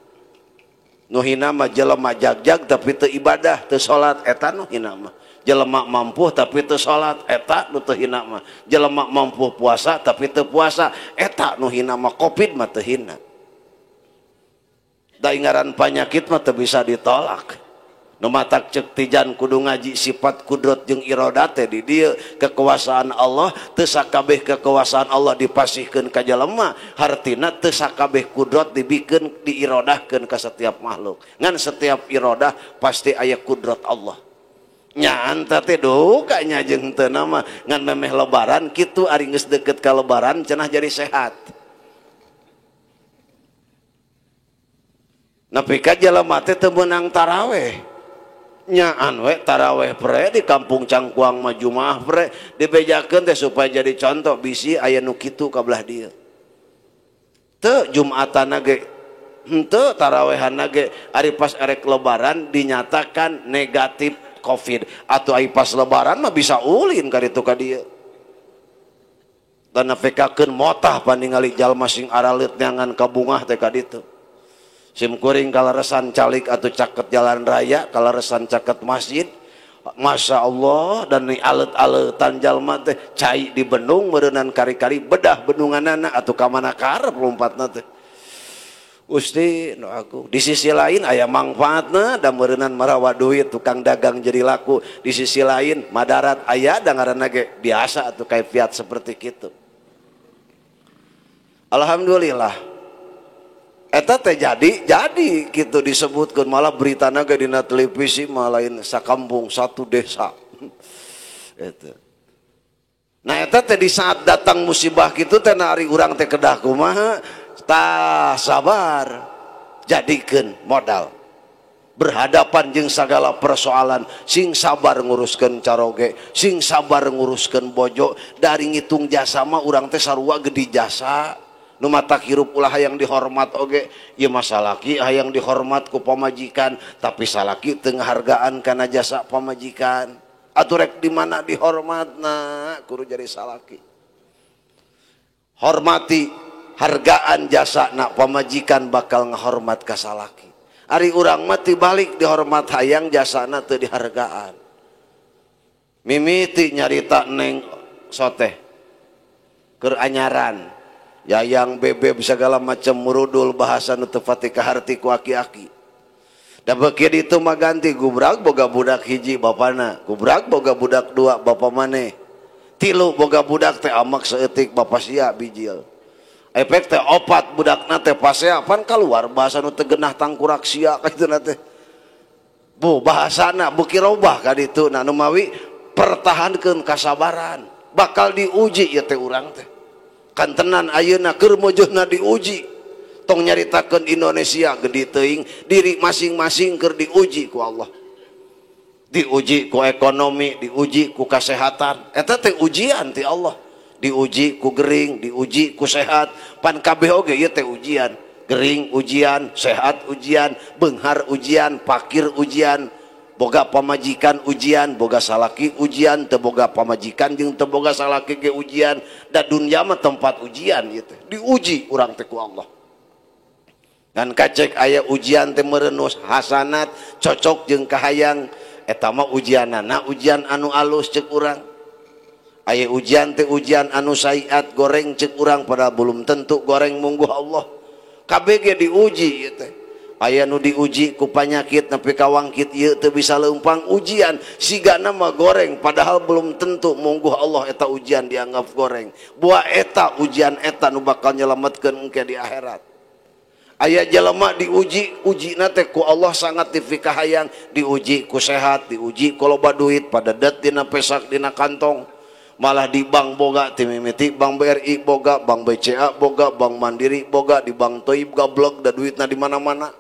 Nu hina mah jelema jagjag tapi teu ibadah, teu salat eta nu hina mah. Jelema mampu tapi teu salat eta nu teu hina mah. Jelema mampu puasa tapi teu puasa eta nu hina mah. Covid mah teu hina. Da ngaran panyakit mah teu bisa ditolak. Nu matak ceuk Tijan kudu ngaji sifat kudrat jeung iradat teh di dieu kekuasaan Allah teu sakabeh kekuasaan Allah dipasihkeun ka jelema, hartina teu sakabeh kudrat dibikeun diiradahkeun ka setiap makhluk. Ngan setiap iradah pasti aya kudrat Allah. Nyaan teh duka nya jeung teu nama ngan memeh lebaran kitu ari geus deukeut ka lebaran cenah jadi sehat. Nepi ka jelema teh teu meunang taraweh. Nyaan we taraweh pre di kampung Cangkuang mah Jumaah pre dibejakeun teh supaya jadi contoh bisi aya nu kitu ka belah dieu. Teu Jumatana ge henteu tarawehanna ge ari pas erek lebaran dinyatakan negatif Covid atau ai pas lebaran mah bisa ulin ka ditu ka dieu. Dan nepikakeun motah paningali jalma sing araleut neangan kabungah teh ka ditu. Sim kuring kalaresan calik atau caket jalan raya, kalaresan caket masjid. Masya Allah dan ni alet-aletan jalma teh cai di bendung meureunan kari-kari bedah bendunganana atau ka mana karep lompatna teh. Gusti nu aku. Di sisi lain aya mangfaatna da meureunnan marawa duit tukang dagang jadi laku. Di sisi lain madarat aya da ngaranna ge biasa atuh kaifiat seperti kitu. Alhamdulillah. Eta teh jadi kitu disebutkeun malah beritana ge dina televisi mah lain sakampung satu desa. Eta. Nah eta teh di saat datang musibah kitu teh na ari urang teh kedah kumaha? Tah sabar, jadikeun modal. Berhadapan jeung sagala persoalan, sing sabar nguruskeun caroge, sing sabar nguruskeun bojo. Dari ngitung jasa mah urang teh sarua gede jasa. Nu matak hirup ulah hayang dihormat oge, ieu mah salaki hayang dihormat ku pamajikan, tapi salaki teu ngahargaan kana jasa pamajikan. Atuh rek di mana dihormatna kudu jadi salaki. Hormati hargaan jasa nak pamajikan bakal ngahormat ka salaki. Ari urang mah tibalik dihormat hayang jasana teu dihargaan. Mimiti nyarita neng soteh keur anyaran yayang bebeb segala macam murudul bahasa nu teu pati kaharti ku aki-aki. Da beuki ditu mah ganti gubrak boga budak hiji bapana, gubrak boga budak dua bapa maneh, tilu boga budak teh amak saeutik bapa sia bijil. Efek teh opat budakna teh pasea pan keluar bahasa nu teu genah tangkurak sia kitu na teh. Bu bahasana beuki robah ka ditu na nu mawi pertahankeun kasabaran bakal diuji ieu teh urang teh. Kantenan ayeuna keur mojohna diuji. Tong nyaritakeun Indonesia gede teuing diri masing-masing keur diuji ku Allah. Diuji ku ekonomi, diuji ku kasehatan. Eta teh ujian ti Allah. Diuji ku gering, diuji ku sehat. Pan kabeh oge ieu teh ujian. Gering ujian, sehat ujian, beunghar ujian, pakir ujian, boga pamajikan ujian, boga salaki ujian, teu boga pamajikan jeung teu boga salaki ge ujian. Da dunya mah tempat ujian ieu teh. Diuji urang teh ku Allah. Ngan kacek aya ujian teh meureun hasanat, cocok jeung kahayang. Eta mah ujianana ujian anu alus ceuk urang. Aya ujian teh ujian anu sayiat goreng ceuk urang padahal belum tentu goreng mungguh Allah. Kabeh ge diuji ieu teh. Aya nu diuji ku panyakit nepi ka wangkit ieu teu bisa leumpang ujian sigana mah goreng padahal belum tentu mungguh Allah eta ujian dianggap goreng. Buah eta ujian eta nu bakal nyelametkeun engke di akhirat. Aya jelema diuji, ujina teh ku Allah sangat difikahayang, diuji ku sehat, diuji ku loba duit padedet dina pesak dina kantong. Malah di bank boga timimiti bank BRI boga, bank BCA boga, bank Mandiri boga, di bank Toib gablek da duitna di mana-mana.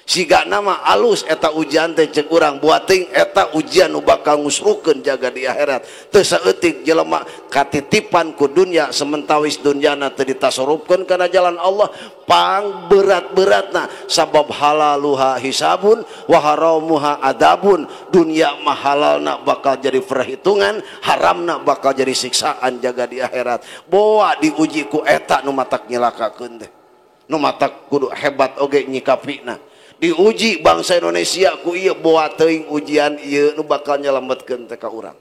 Siga nama alus eta ujian teh cek urang buating eta ujian nu bakal ngusrukeun jaga di akhirat. Teu saeutik jelema katitipan ku dunya sementawis dunyana teu ditasorupkeun kana jalan Allah pang berat-beratna sabab halaluha hisabun wa haramuha adabun. Dunya mah halalna bakal jadi perhitungan, haramna bakal jadi siksaan jaga di akhirat. Boa diuji ku eta nu matak nyilakakeun teh. Nu matak kudu hebat oge nyikapina. Diuji bangsa Indonesia ku ieu boa teuing ujian ieu nu bakal nyelametkeun teh ka urang.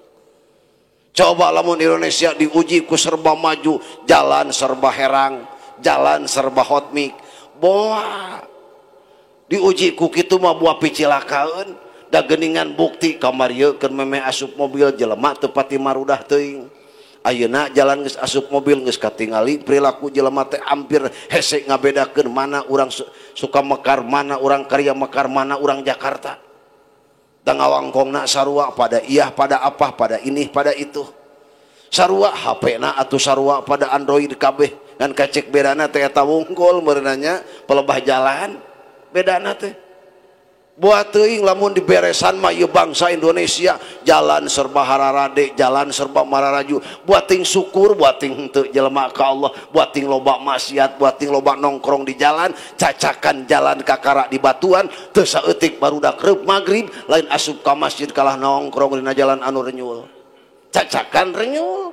Coba lamun Indonesia diuji ku serba maju, jalan serba herang, jalan serba hotmik, boa diuji ku kitu mah boa picilakaeun. Da geuningan bukti kamari ieu keur memeh asup mobil jelema teu pati marudah teuing. Ayeuna jalan geus asup mobil geus katingali perilaku jelema teh hampir hese ngabedakeun mana urang suka mekar, mana urang karya mekar, mana urang Jakarta. Da ngawangkongna sarua pada iyah, pada apa, pada ini, pada itu. Sarua HP-na atuh sarua pada Android kabeh ngan kacek bedana teh eta wungkul meureunanya pelebah jalan bedana teh. Buat teuing lamun diberesan mah ieu bangsa Indonesia jalan serba hararade, jalan serba mararaju. Buat ting syukur, buat ting henteu jelema ka Allah, buat ting loba maksiat, buat ting loba nongkrong di jalan, cacakan jalan kakara di batuan, teu saeutik barudak reup magrib, lain asup ka masjid kalah nongkrong dina jalan anu renyul. Cacakan renyul.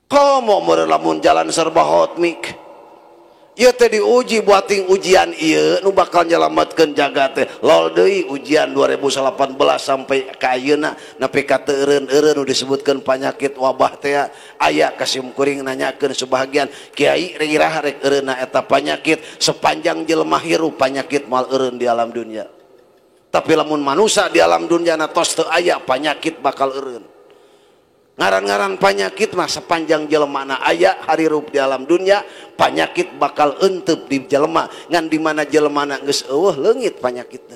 Komo meureun lamun jalan serba hotmik. Ieu teh diuji buating ujian ieu nu bakal nyelametkeun jagat teh. Lol deui ujian 2018 sampai ka ayeuna nepi ka teu eureun-eureun nu disebutkeun panyakit wabah teh aya kasim kuring nanyakeun sebahagian kiai rirah rek eureunna eta panyakit sepanjang jelema hirup panyakit moal eureun di alam dunia. Tapi lamun manusia di alam dunia na tos teu aya panyakit bakal eureun. Ngaran-ngaran panyakit mah sepanjang jelema na aya harirup di alam dunia panyakit bakal entep di jelema ngan di mana jelema na geus eueuh leungit panyakitna.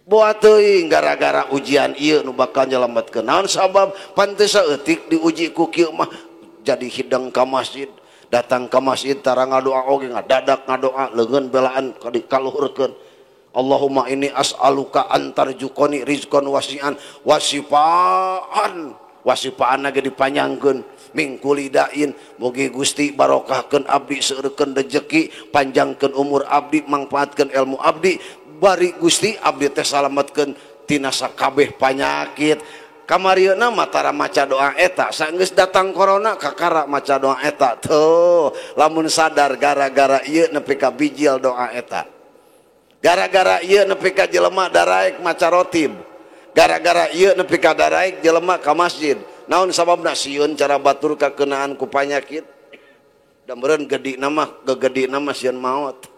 Boa teuing gara-gara ujian ieu nu bakal nyelametkeun. Naon sabab pan teu saeutik diuji ku kieu mah jadi hidang ka masjid, datang ka masjid tara ngadoa oge ngadadak ngadoa leungeun belaan kaluhurkeun. Allahumma inni as'aluka antar jukoni rizqan wasi'an wasifaan. Wasifaan ge dipanjangkeun mingkuli dain mugi Gusti barokahkeun abdi seureurkeun rejeki panjangkeun umur abdi mangfaatkeun ilmu abdi bari Gusti abdi teh salametkeun tina sakabeh panyakit. Kamarieuna mah tara maca doa eta saenggeus datang corona kakara maca doa eta tuh lamun sadar gara-gara ieu nepi ka bijil doa eta. Gara-gara ieu nepi ka jelema daraek maca rotib. Gara-gara ieu nepi ka daraek jelema ka masjid. Naon sababna sieun cara batur kakenaan ku panyakit. Da meureun gedina mah gegedina mah sieun maot.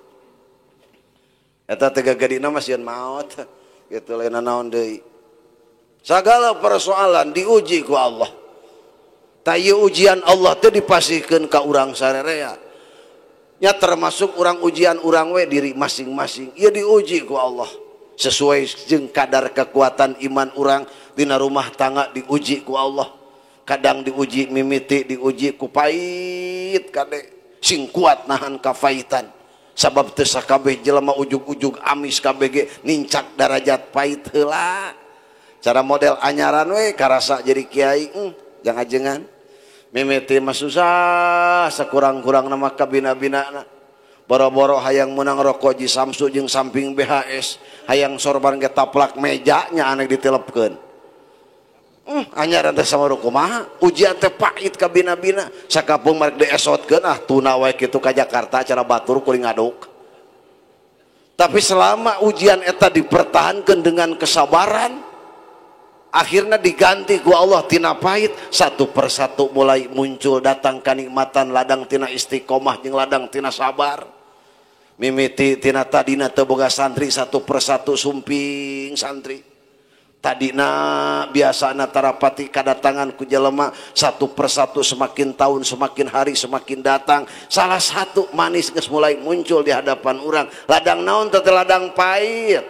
Eta teh gegedina mah sieun maot. Kitu lain naon deui. Sagala persoalan diuji ku Allah. Ta ieu ujian Allah teh dipasihkeun ka urang sarerea. Nya termasuk urang ujian urang we diri masing-masing. Ieu diuji ku Allah. Sesuai jeung kadar kekuatan iman urang dina rumah tangga diuji ku Allah. Kadang diuji mimiti, diuji ku pait kade sing kuat nahan kafaitan. Sabab teu sakabeh jelema ujug-ujug amis kabeh ge nincak darajat pait heula. Cara model anyaran we karasa jadi kiai, jangan-jangan. Mimiti mah susah sakurang-kurang nama kabina-binana. Boro-boro hayang menang rokok ji Samsu jeung samping BHS hayang sorban ge taplak mejanya anek ditelepkeun. Anyaran teh sama kumaha ujian teh pahit kabina-bina sakapeung marek diesotkeun ah tuna wae kitu ka Jakarta cara batur kuring ngaduk. Tapi selama ujian eta dipertahankeun dengan kesabaran akhirnya diganti ku Allah tina pahit satu persatu mulai muncul datang kanikmatan ladang tina istiqomah jeung ladang tina sabar. Mimiti tina tadina teu boga santri satu persatu sumping santri. Tadina biasana tarapati kadatangan ku jelema satu persatu semakin tahun semakin hari semakin datang salah satu manis geus mulai muncul di hadapan urang. Ladang naon teh ladang pahit.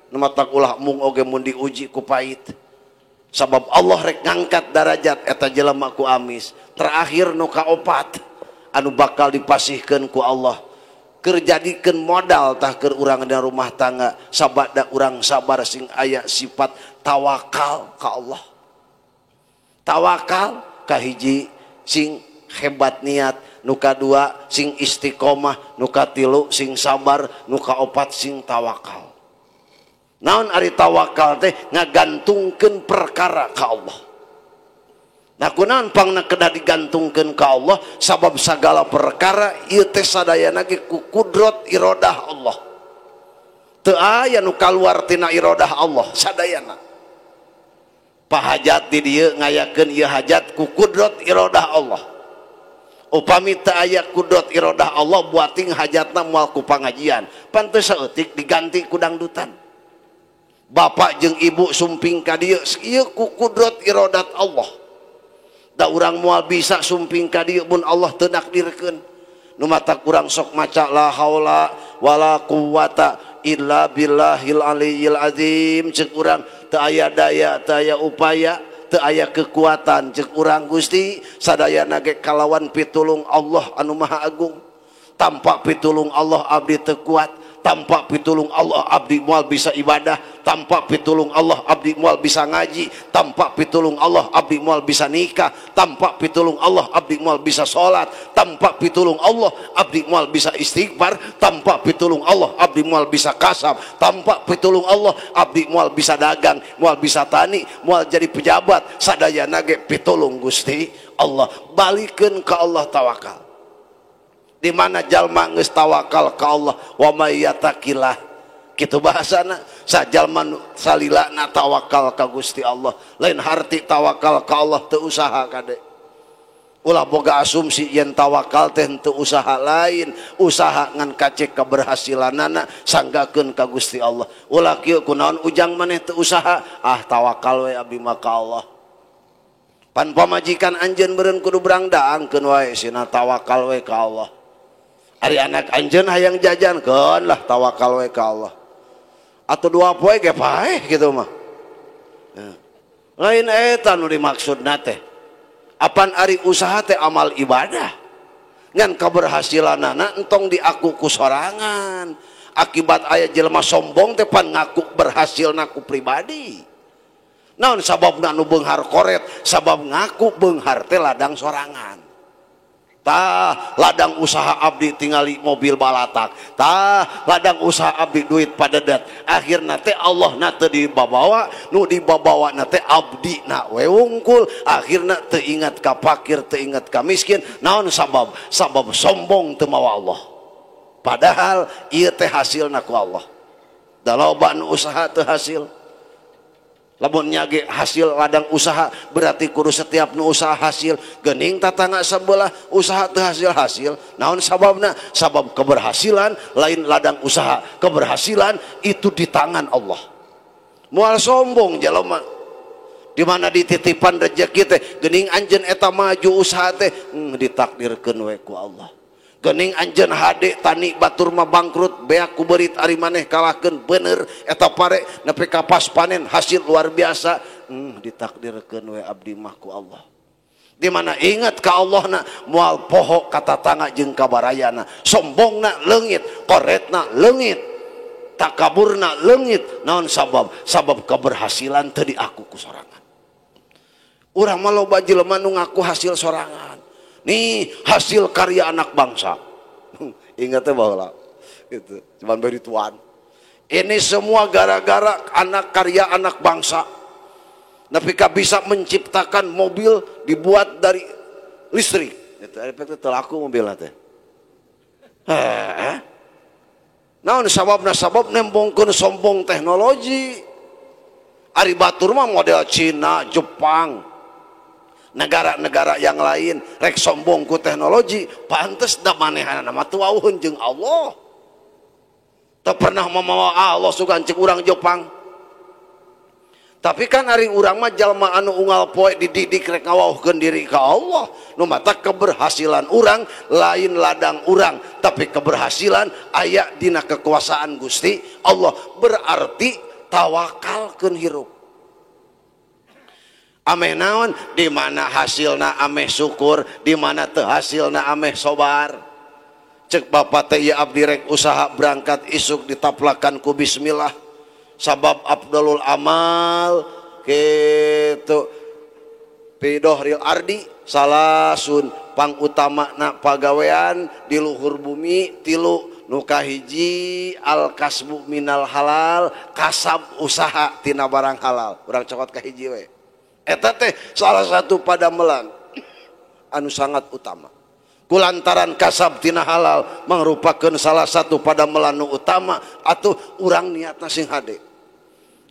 Nu matak ulah mung oge mun diuji ku pahit. Sabab Allah rek ngangkat darajat eta jelema ku amis. Terakhir nu kaopat anu bakal dipasihkeun ku Allah Keur jadikeun modal tah keur urang dina rumah tangga sabada urang sabar sing aya sifat tawakal ka Allah. Tawakal kahiji sing hebat niat, nu kadua sing istiqomah, nu katilu sing sabar, nu kaopat sing tawakal. Naon ari tawakal teh ngagantungkeun perkara ka Allah. Nah kunaon pangna kedah digantungkeun ka Allah sabab sagala perkara ieu teh sadayana ge ku kudrat iradah Allah. Teu aya nu kaluar tina iradah Allah sadayana. Pahajat di dieu ngayakeun ieu hajat ku kudrat iradah Allah. Upami teu aya kudrat iradah Allah buating hajatna moal ku pangajian. Pan teu saeutik diganti ku dangdutan. Bapak jeung ibu sumping ka dieu ieu ku kudrat iradat Allah. Da urang moal bisa sumping ka dieu mun Allah teu nakdirkeun. Nu matak urang sok maca la haula wala quwata illa billahil aliyyil azim ceuk urang teu aya daya, teu aya upaya, teu aya kekuatan ceuk urang Gusti sadayana ge kalawan pitulung Allah anu Maha Agung. Tanpa pitulung Allah abdi teu kuat, tanpa pitulung Allah abdi moal bisa ibadah, tanpa pitulung Allah abdi moal bisa ngaji, tanpa pitulung Allah abdi moal bisa nikah, tanpa pitulung Allah abdi moal bisa salat, tanpa pitulung Allah abdi moal bisa istighfar, tanpa pitulung Allah abdi moal bisa kasab, tanpa pitulung Allah abdi moal bisa dagang, moal bisa tani, moal jadi pejabat, sadayana ge pitulung Gusti Allah. Balikeun ka Allah tawakal. Di mana jalma geus tawakal ka Allah wa may yattaqillah kitu bahasana sajalma salilana tawakal ka Gusti Allah lain harti tawakal ka Allah teu usaha kade ulah boga asumsi yen tawakal teh teu usaha lain usaha ngan kacek keberhasilanana sanggakeun ka Gusti Allah ulah kieu kunaon ujang maneh teu usaha ah tawakal we abdi mah ka Allah pan pamajikan anjeun meureun kudu berangdaangkeun wae sina tawakal we ka Allah. Ari anak anjeun hayang jajan keun lah tawakal we ka Allah. Atau dua poe ge paeh kitu mah. Lain eta nu dimaksudna teh. Apan ari usaha teh amal ibadah. Ngan keberhasilanana entong diaku ku sorangan. Akibat aya jelema sombong teh pan ngaku berhasilna ku pribadi. Naon sababna nu beunghar koret, sabab ngaku beunghar teh ladang sorangan. Tah ladang usaha abdi tingali mobil balatak, tah ladang usaha abdi duit padedet, akhirna teh Allah na teu dibabawa, nu dibabawa na teh abdi na we wungkul, akhirna teu ingat ka fakir, teu ingat ka miskin, naon sabab? Sabab sombong teu mawa Allah. Padahal ieu teh hasilna ku Allah. Da loba nu usaha teu hasil. Lamun nyage hasil ladang usaha berarti kudu setiap nu usaha hasil geuning tatangga sebelah usaha teu hasil-hasil naon sababna? Sabab keberhasilan lain ladang usaha, keberhasilan itu di tangan Allah. Moal sombong jelema di mana dititipan rezeki teh geuning anjeun eta maju usaha teh ditakdirkeun we ku Allah. Geuning anjeun hade tani batur mah bangkrut beak ku beurit ari maneh kalahkeun bener eta pare nepi ka pas panen hasil luar biasa ditakdirkeun we abdi mah ku Allah. Di mana ingat ka Allahna moal poho ka tatangga jeung ka barayana, sombongna leungit, koretna leungit, takaburna leungit, naon sabab? Sabab keberhasilan teu diaku ku sorangan. Urang mah loba jelema nu ngaku hasil sorangan. Nih hasil karya anak bangsa. Ingatnya bahwa itu cuman beri tuan. Ini semua gara-gara anak karya anak bangsa. Tapi bisa menciptakan mobil dibuat dari listrik. Itu efeknya terlaku mobil teh. Naon sababna? Sabab nembongkeun sombong teknologi. Ari batur mah model Cina, Jepang, negara-negara yang lain rek sombong ku teknologi, pantes da manehana mah teu wauheun jeung Allah. Teu pernah mamawa Allah sugan ceuk urang Jepang. Tapi kan ari urang mah jalma anu unggal poe dididik rek ngawauhkeun diri ka Allah. Nu mata keberhasilan urang lain ladang urang, tapi keberhasilan aya dina kekuasaan Gusti Allah. Berarti tawakalkeun hirup. Ameh naon? Di mana hasilna ameh syukur, di mana teu hasilna ameh sobar. Cek bapak teh ya abdi rek usaha berangkat isuk ditaplakan ku bismillah. Sabab abdulul amal kitu pidohril ardi salasun pangutama pagawean di luhur bumi tilu nu kahiji al kasbu minal halal kasab usaha tina barang halal. Urang cokot kahiji we. Eta teh salah satu padamelan anu sangat utama. Kulantaran kasab tina halal mangrupakeun salah satu padamelan nu utama atuh urang niatna sing hade.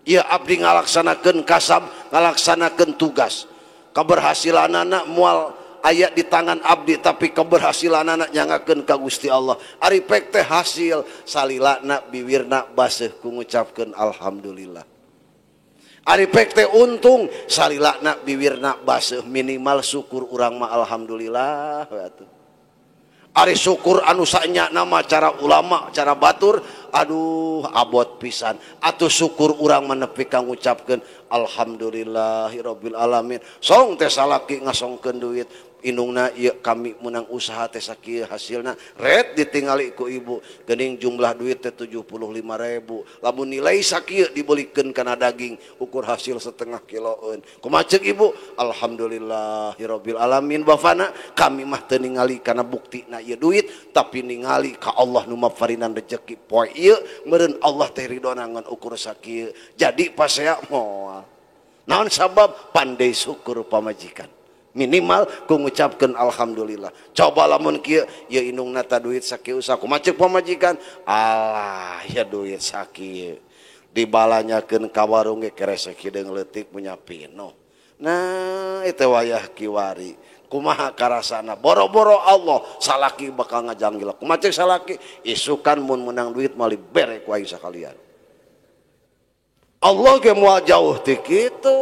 Ieu abdi ngalaksanakeun kasab, ngalaksanakeun tugas. Keberhasilanana moal aya di tangan abdi tapi keberhasilanana nyangakeun ka Gusti Allah. Ari pek teh hasil salilana biwirna baseuh ku ngucapkeun alhamdulillah. Ari pek teh untung salilana biwirna baseuh minimal syukur urang mah alhamdulillah atuh. Ari syukur anu sanya nama cara ulama cara batur aduh abot pisan atuh syukur urang menepi ka ngucapkeun alhamdulillahirabbil alamin. Song teh salaki ngasongkeun duit indungna ieu kami menang usaha teh sakieu hasilna ret ditingali ku ibu geuning jumlah duit teh 75.000 lamun nilai sakieu dibelikeun kana daging ukur hasil setengah kiloeun kumaha ceuk ibu alhamdulillahirabbil alamin bafana kami mah teu ningali kana buktina ieu duit tapi ningali ka Allah nu mafarinan rejeki poe ieu meureun Allah teh ridona ngan ukur sakieu jadi pasea moal naon sabab pandai syukur pamajikan minimal ku ngucapkeun alhamdulillah. Coba lamun kieu ieu indungna ta duit sakieu kumaha ceuk pamajikan alah ya duit sakieu dibalanyakeun ka warung ge keresek hideung leutik punya pino. Nah itu wayah kiwari kumaha karasana boro-boro Allah salaki bakal ngajanggil kumaha ceuk salaki isukan mun menang duit mali bere ku aing sakalian. Allah ge moal jauh ti kitu.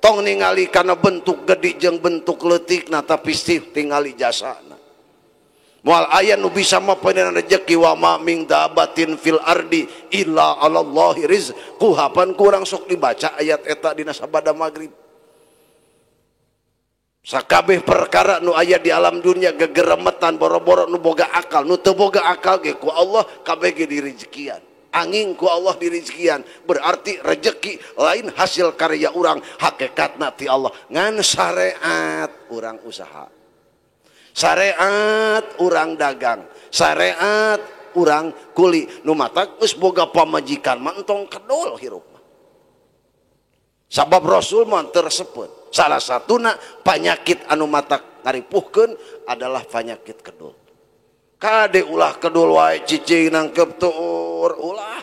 Tong ningali kana bentuk gede jeung bentuk leutik na tapi sih tingali jasana. Moal aya nu bisa mapanenan rejeki wa ma min dabatin fil ardi illa 'alallahi rizquha. Pan kurang sok dibaca ayat eta dina sabada magrib. Sakabeh perkara nu aya di alam dunia gegeremetan boro-boro nu boga akal nu teu boga akal ge ku Allah kabeh ge direjekian. Angin ku Allah direzekian berarti rejeki lain hasil karya urang hakikatna ti Allah ngan syariat urang usaha syariat urang dagang syariat urang kuli nu matak geus boga pamajikan mah entong kedul hirup mah sabab Rasul mah teu resepeun salah satuna panyakit anu matak ngaripuhkeun adalah panyakit kedul. Kade ulah kedul wae cicing nangkep tuur ulah.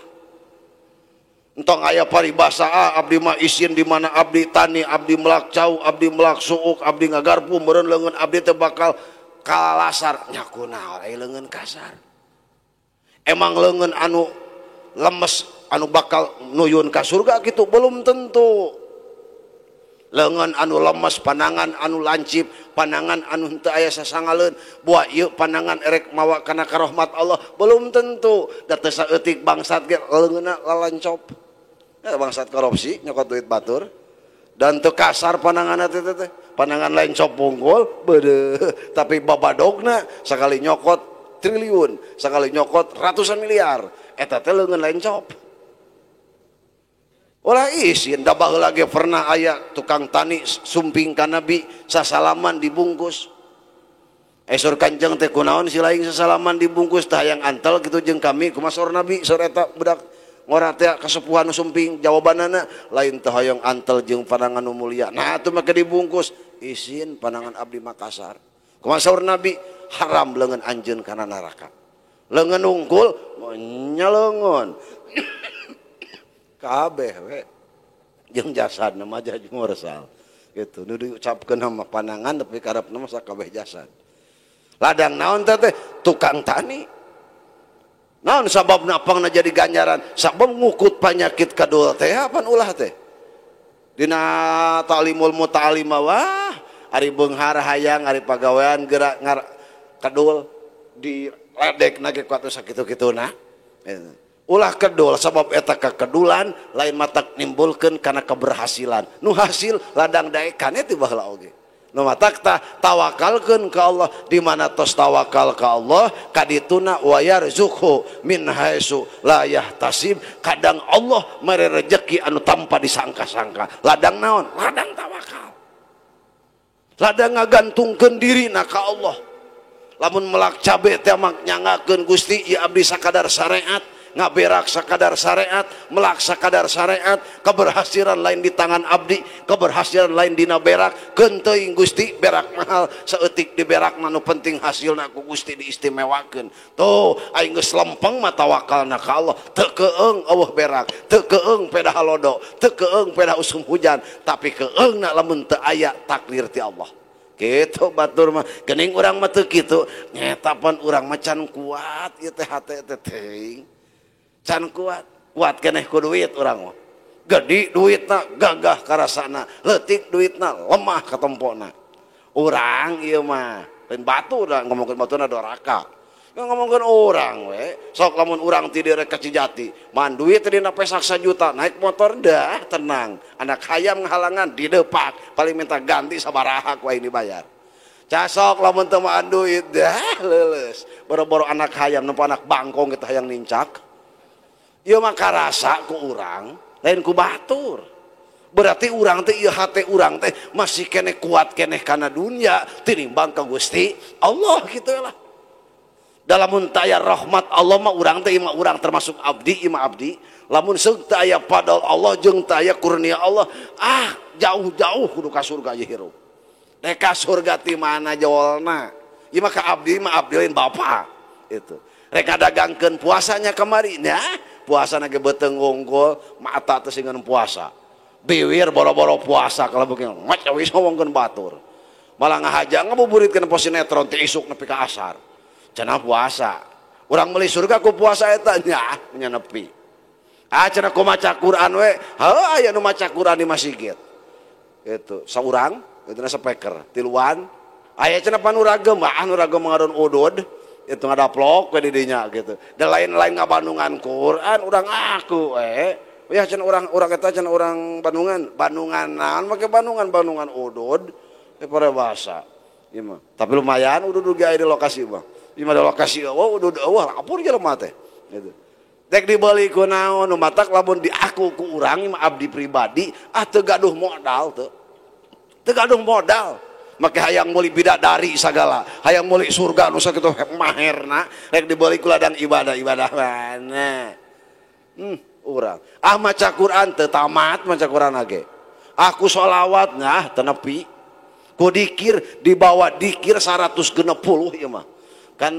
Entong aya paribasa ah, abdi mah isin di mana abdi tani, abdi melak cau, abdi melak suuk, abdi ngagarpu meureun leungeun abdi teh bakal kalasar. Nya kunaon aya leungeun kasar. Emang leungeun anu lemes anu bakal nuyun ka surga kitu belum tentu. Leungeun anu lemes panangan anu lancip panangan anu henteu aya sasangaleun buah ieu panangan erek mawa kana karahmat Allah belum tentu da teu saeutik bangsat ge leungeunna lalancop bangsat korupsi nyokot duit batur dan teu kasar pananganna teh teh panangan lancop unggul beudeuh tapi babadogna sakali nyokot triliun sakali nyokot ratusan miliar eta teh leungeun lancop. Ulah isin da baheula ge pernah aya tukang tani sumping ka Nabi sasalaman dibungkus. Esur kanjeng teh kunaon si laing sasalaman dibungkus tah hayang antel kitu jeung kami kumaha saur Nabi saur eta budak ngora teh kasepuhan sumping jawabanana lain teh hayang antel jeung panangan nu mulia. Nah atuh make dibungkus isin panangan abdi Makassar. Kumaha saur Nabi haram leungeun anjeun kana neraka. Leungeun unggul nya leungeun. Kabeh we jeung jasad mah jaj mursal gitu nu diucapkeun mah panangan tapi karepna mah sakabeh jasad. Ladang naon teh tukang tani. Naon sababna pangna jadi ganjaran? Sabab ngukut panyakit kadul teh apan ulah teh. Dina ta'limul muta'alima wah ari beunghar hayang ari pagawean gerak ngar kadul diledekna ge ku atuh sakitu-kituna. Ulah kedul sabab eta kekedulan lain matak nimbulkeun kana keberhasilan. Nu hasil ladang daekan ti baheula oge. Nu matak tah tawakalkeun ka Allah, di mana tos tawakal ka Allah kadituna wa yarzuqhu min haitsu la yahtasib. Kadang Allah mere rejeki anu tanpa disangka-sangka. Ladang naon? Ladang tawakal. Ladang ngagantungkeun dirina ka Allah. Lamun melak cabe teh mah nyangakeun Gusti ieu abdi sakadar syariat, ngaberak sakadar syariat, melak sakadar syariat, keberhasilan lain di tangan abdi, keberhasilan lain dina berak, keun teuing Gusti berak mahal saeutik di berak nu penting hasilna ku Gusti diistimewakeun. Tuh aing geus lempeng mah tawakalna ka Allah, teu keung eueuh berak, teu keung pedah halodo, teu keung pedah usum hujan, tapi keungna lamun teu aya takdir ti Allah. Gitu batur mah geuning urang mah teu kitu, nyeta pan urang mah can kuat ieu teh hate teh teuing. Can kuat, kuat keneh ku duit urang mah. Gede duitna gagah karasana, leutik duitna lemah katempona. Urang ieu mah lain batu da ngomongkeun batuna doraka. Ngomongkeun urang we, sok lamun urang ti direk ka Cijati, man duit dina pesak sajuta, naik motor dah tenang. Anak hayam ngahalangan didepak, paling minta ganti sabaraha ku aing dibayar. Casok lamun teu maan duit dah leuleus. Boro-boro anak hayam nempo anak bangkong kita hayang nincak. Ieu mah karasa ku urang, lain ku batur. Berarti urang teh ieu hate urang teh masih keneh kuat keneh kana dunya tinimbang ka Gusti Allah kitu lah. Dalam taya rahmat Allah mah urang teh imah urang termasuk abdi imah abdi. Lamun seung teu aya fadl Allah jeung teu aya kurnia Allah, ah jauh-jauh kudu ka surga ieu hirup. Rek ka surga ti mana jolna? Ieu mah ka abdi mah abdi lain bapa itu. Rek ngadagangkeun puasanya kamari nya, puasana ge beuteung wungkul, mata teh singeun puasa. Biwir boro-boro puasa kalau mungkin maca wis ngomongkeun batur. Malah ngahaja ngabuburitkeun posinetron ti isuk nepi ka asar. Cenah puasa. Urang meuli surga ku puasa eta nya nya nepi. Ah cenah ku maca Quran we, heuh aya nu maca Quran di masjid. Itu saurang, itu na speaker, tiluan. Aya cenah panuragem, ah nuragem ngadon udud, itu ngadaplok we di dinya gitu. Da lain-lain ngabandungan Quran urang aku we. Ya cenah urang eta cenah urang Bandungan, Bandungan naon make Bandungan, Bandungan udud e bahasa. Ieu mah. Tapi lumayan udud ge aya di lokasi mah. Ieu mah di lokasi eueuh udud eueuh lapur jelema teh gitu. Dek dibeli ku naon nu matak lamun diaku ku urang mah abdi pribadi ah teu gaduh modal teu. Teu gaduh modal. Make hayang meuli bidadari sagala, hayang meuli surga nu sakitu maherna rek dibeli ku ladang ibadah, ibadah mana. Urang. Ah maca Quran teu tamat maca Quran ge. Aku sholawat nah teu nepi. Ku dikir dibawa dikir 160 ieu mah. Kan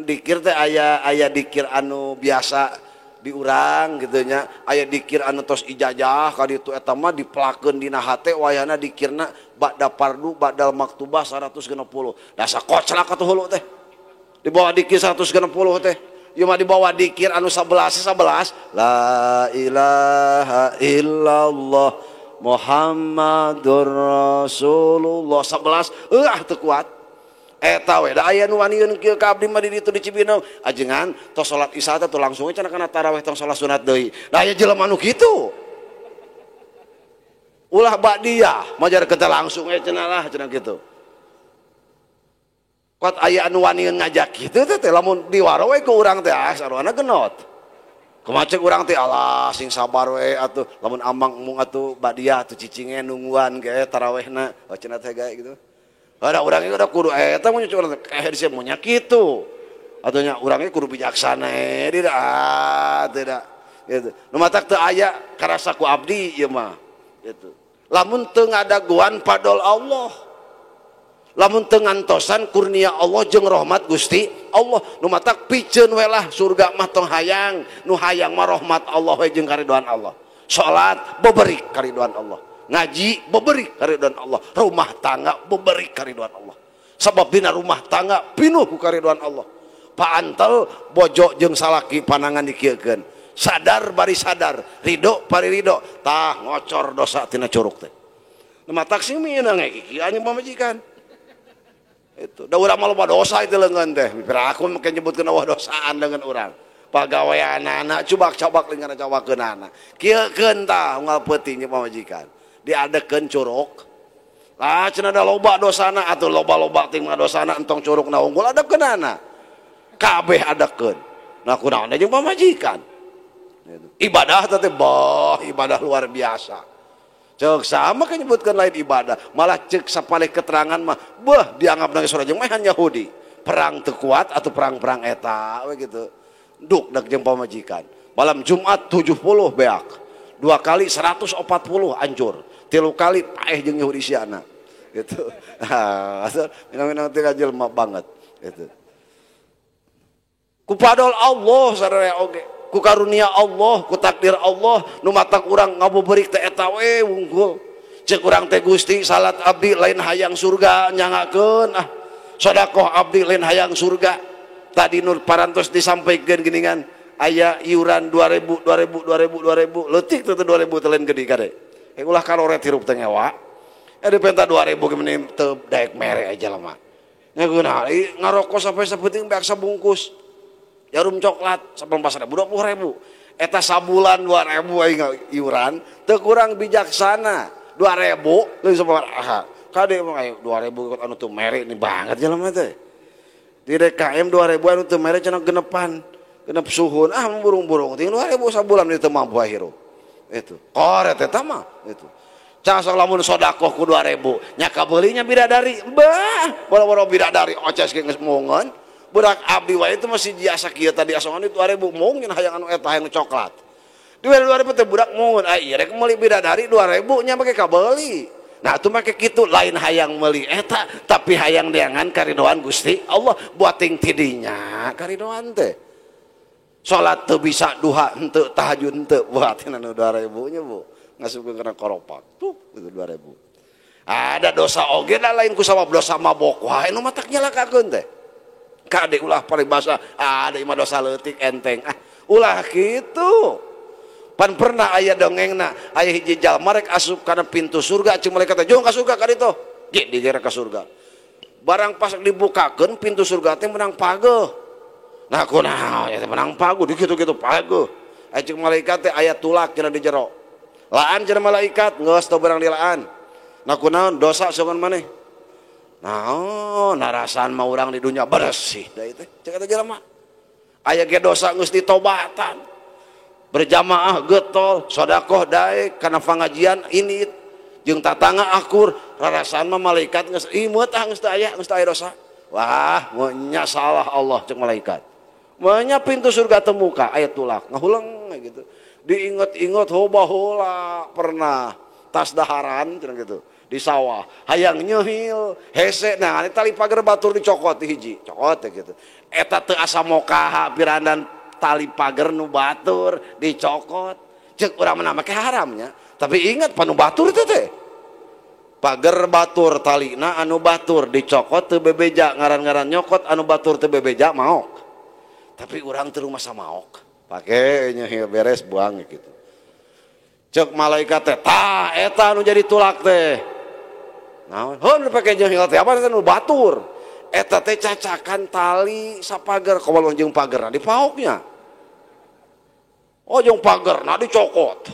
dikir teh aya dikir anu biasa diurang gitu nya, aya dikir anu tos ijazah ka ditu eta mah dipelakeun dina hate wayahna dikirna ba'da fardu ba'dal maktubah 160. Dasa koclak atuh hulu teh. Dibawa dikir 160 teh. Ieu mah dibawa dikir anu 11 11 la ilaha illallah Muhammadur Rasulullah 11 eueuh teu kuat. Eta we da aya nu wanieun kieu ka abdi mah di ditu di Cibinong. Ajengan tos salat isya teh langsung cenah kana tarawih tong salat sunat deui. Da aya jelema nu kitu. Ulah ba'diyah majar kita langsung we cenah lah cenah kitu. Kuat aya anu wanieun ngajak kitu teh lamun diwaro we ku urang teh ah sarwana genot. Kumaha ceuk urang teh alah sing sabar we atuh lamun amang mung atuh ba'diyah atuh cicinge nungguan ge tarawihna oh cenah teh gae gitu. Ada orangnya udah kudu eta mun nyucu urang teh di nya kitu. Atuh nya urangnya kudu bijaksana tidak ah tidak gitu. Nu matak teu aya karasa ku abdi ieu mah gitu. Lamun teu ngadaguan padol Allah. Lamun teu ngantosan kurnia Allah jeung rahmat Gusti Allah. Nu matak piceun we lah surga mah tong hayang, nu hayang mah rahmat Allah we jeung karidoan Allah. Salat beberi karidoan Allah. Ngaji beberi karidoan Allah, rumah tangga beberi karidoan Allah. Sebab dina rumah tangga pinuh ku karidoan Allah. Paantel bojo jeung salaki panangan dikieukeun. Sadar bari sadar, ridho bari ridho, tah ngocor dosa tina curug teh. Nu matak sing minang kieu anjing pamajikan. Itu da urang mah loba dosa itu leungeun teh. Piraku make nyebutkeun eueuh dosaan leungeun urang. Pagawean anak cubak-cabak lingana cawakeun anak. Kieukeun tah unggal peuting jeung pamajikan. Diadekeun curug. Lah cenah da loba dosana atuh loba-loba ting mah dosana entong curugna unggul adekeunana. Kabeh adekeun. Nah kunaon jeung pamajikan. Ibadah teh bah ibadah luar biasa. Cek sama kan nyebutkan lain ibadah, malah cek sapalih keterangan mah beuh dianggap nang surah jeung maehan Yahudi. Perang teu kuat atau perang-perang eta we gitu. Duk dak jeung pamajikan. Malam Jumat 70 beak. 2 kali 140 anjur. 3 kali paeh jeung Yahudi siana. Gitu. Minang-minang teh jelema banget gitu. Ku padol Allah sararea oge. Ku karunia Allah, ku takdir Allah, nu matak urang ngabuburik teh eta we wungkul. Ceuk urang teh Gusti salat abdi lain hayang surga nyangakeun ah. Sedekah abdi lain hayang surga. Tadi nur parantos disampaikeun geuningan aya iuran 2000 2000 2000 2000 leutik teh 2000 teh lain gede kade. Ulah karoret hirup teh ngewa. Dipenta 2000 ge meni teu daek mere aja lama. Nya kunaon ngarokok sampai sapenting beak sabungkus. Jarum coklat 18.000 20.000. Eta sabulan 2.000 aing iuran teu kurang bijaksana 2.000 leuwih sabaraha. Kade mah aya 2.000 anu teu mere ini banget jelema teh. Di DKM 2.000 anu teu mere cenah genepan, genep suhun ah burung-burung ting 2.000 sabulan teu mampu hirup. Itu koret eta mah itu. Cang sok lamun sedekah ku 2.000 nya kabeulinya bidadari. Bah, boro-boro bidadari oces ge geus mungeun. Budak abdi wae itu masih biasa kieu tadi asongan itu 2000 mungkin hayang anu eta hayang coklat. Di 2000 teh budak mungun ah ieu rek meuli bidadari 2000 nya make kabeuli. Nah atuh make kitu lain hayang meuli eta tapi hayang deangan karidoan Gusti Allah buating tidinya karidoan teh. Salat teu bisa duha henteu tahajud henteu buatin anu 2000 nya Bu. Ngasupkeun kana koropak tuh itu 2000. Ada dosa oge da lain ku sabab dosa mabok wae nu matak nyelakakeun teh. Kade ulah paribasa ada imah dosa leutik enteng ah ulah kitu pan pernah aya dongengna aya hiji jalma rek asup kana pintu surga ceuk malaikat teh jung ka surga ka ditu ge digera ka surga barang pas dibukakeun pintu surga teh menang pageuh nah kunaon ya teh menang paguh di kitu-kitu pageuh aya ceuk malaikat teh aya tulak cenah di jero laan cenah malaikat geus teu barang dilaan nah kunaon dosa sogan maneh. Nah, narasan mah urang di dunia bersih da ieu teh. Cek eta jelema. Aya ge dosa geus ditobatan. Berjamaah getol, sedekah daek kana pangajian ini jeung tatangga akur, rarasaan mah malaikat geus imut ah geus teu aya, geus teu aya dosa. Wah, nya salah Allah cek malaikat. Menya pintu surga temuka aya tulak, ngahuleng gitu. Diinget-inget hoba heula pernah tas daharan cenah gitu. Di sawah hayang nyeuhil hese nah tali pagar batur dicokot di hiji cokot gitu eta teu asa mokaha pirandan tali pagar nu batur dicokot ceuk urang mah make haramnya tapi ingat panu batur teh teh pagar batur talina anu batur dicokot teu bebeja ngaran-ngaran nyokot anu batur teu bebeja maok tapi urang teu rumasa maok pake nyeuhil beres buang gitu ceuk malaikat teh tah eta anu jadi tulak teh naon heun pake jeung teh apa teh nu batur eta teh cacakan tali sapager kawalon jeung pagerna dipaoknya oh jeung pagerna dicokot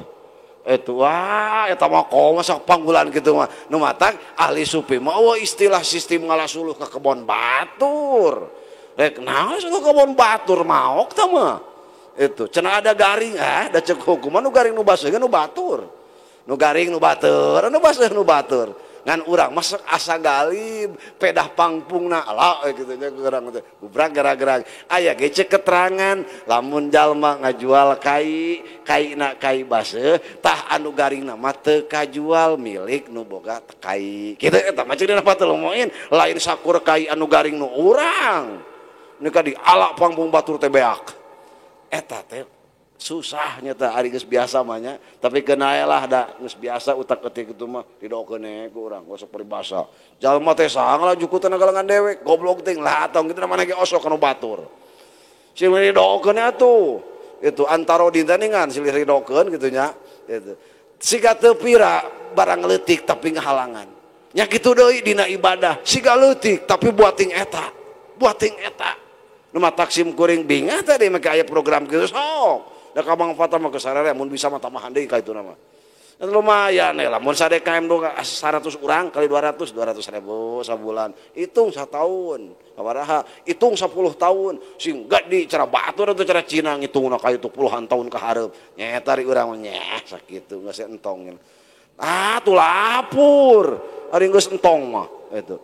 eta wah eta mah komo sok panggulan kitu mah nu matak ahli sufi mah eueuh istilah sistem ngalasuluh ka kebon batur rek naon suluh kebon batur maok tah mah itu cenah ada garing ah da ceuk hukuman nu garing nu baseuh nu batur nu garing nu batur nu baseuh nu batur ngan urang masuk asa galib pedah pangpungna ala gitu nya urang teh gubrak gara-gara aya ge ceuk keterangan lamun jalma ngajual kai kaina kai baseuh tah anu garingna mah teu kajual milik nu boga kai kitu eta mah ceuk dina Fathul Muin lain sakur kai anu garing nu urang nu ka diala pangpung batur teh beak eta teh susahnya teh ari geus biasa mah nya tapi keun lah da geus biasa utak-eutik kitu mah didokeun ku urang osok peribahasa jalma teh saha ngalajukutan galangan dewek goblok ting lah tong kitu mana ge osok anu batur sing didokeun atuh itu antara dinten ngan silih ridokeun kitu nya gitu siga teu pira barang leutik tapi ngahalangan nya kitu deui dina ibadah siga leutik tapi buating eta nu matak sim kuring bingah tadi make aya program kitu sok da ka Bang Fatah mah kesararea mun bisa mah tambahan deui ka itu nama. Lumayan ya lamun sa-DKM 100 urang kali 200 200.000 sabulan. Hitung satahun, sabaraha? Hitung 10 tahun. Sing di cara batur atau cara Cina ngitungna ka itu puluhan tahun ka hareup. Nyeta ari urang nyeh sakitu geus entong. Ah tuh lapur. Ari geus entong mah itu.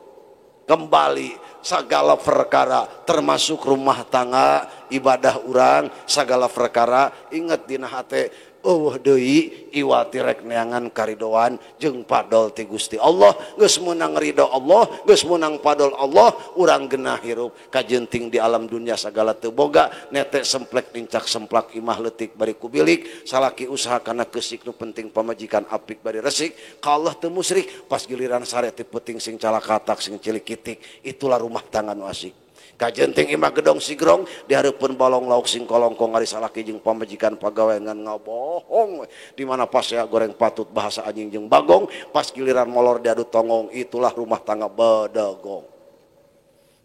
Kembali segala perkara termasuk rumah tangga, ibadah urang, segala perkara ingat dina hate eueuh deui iwati rek neangan karidoan jeung padol ti Gusti Allah. Geus meunang ridho Allah, geus meunang padol Allah, urang genah hirup kajenting di alam dunia segala teu boga, nete semplek nincak semplak imah leutik bari kubilik, salaki usaha kana keusik nu penting pamajikan apik bari resik, ka Allah teu musyrik, pas giliran sare ti peuting sing calakatak sing cilik kitik, itulah rumah tangga nu asik. Kajenting imah gedong sigrong dihareupeun balong lauk sing kolongkong ari salaki jeung pamajikan pagawe ngan ngabohong di mana pasea goreng patut bahasa anjing jeung bagong pas giliran molor diadu tongong, itulah rumah tangga bedegong.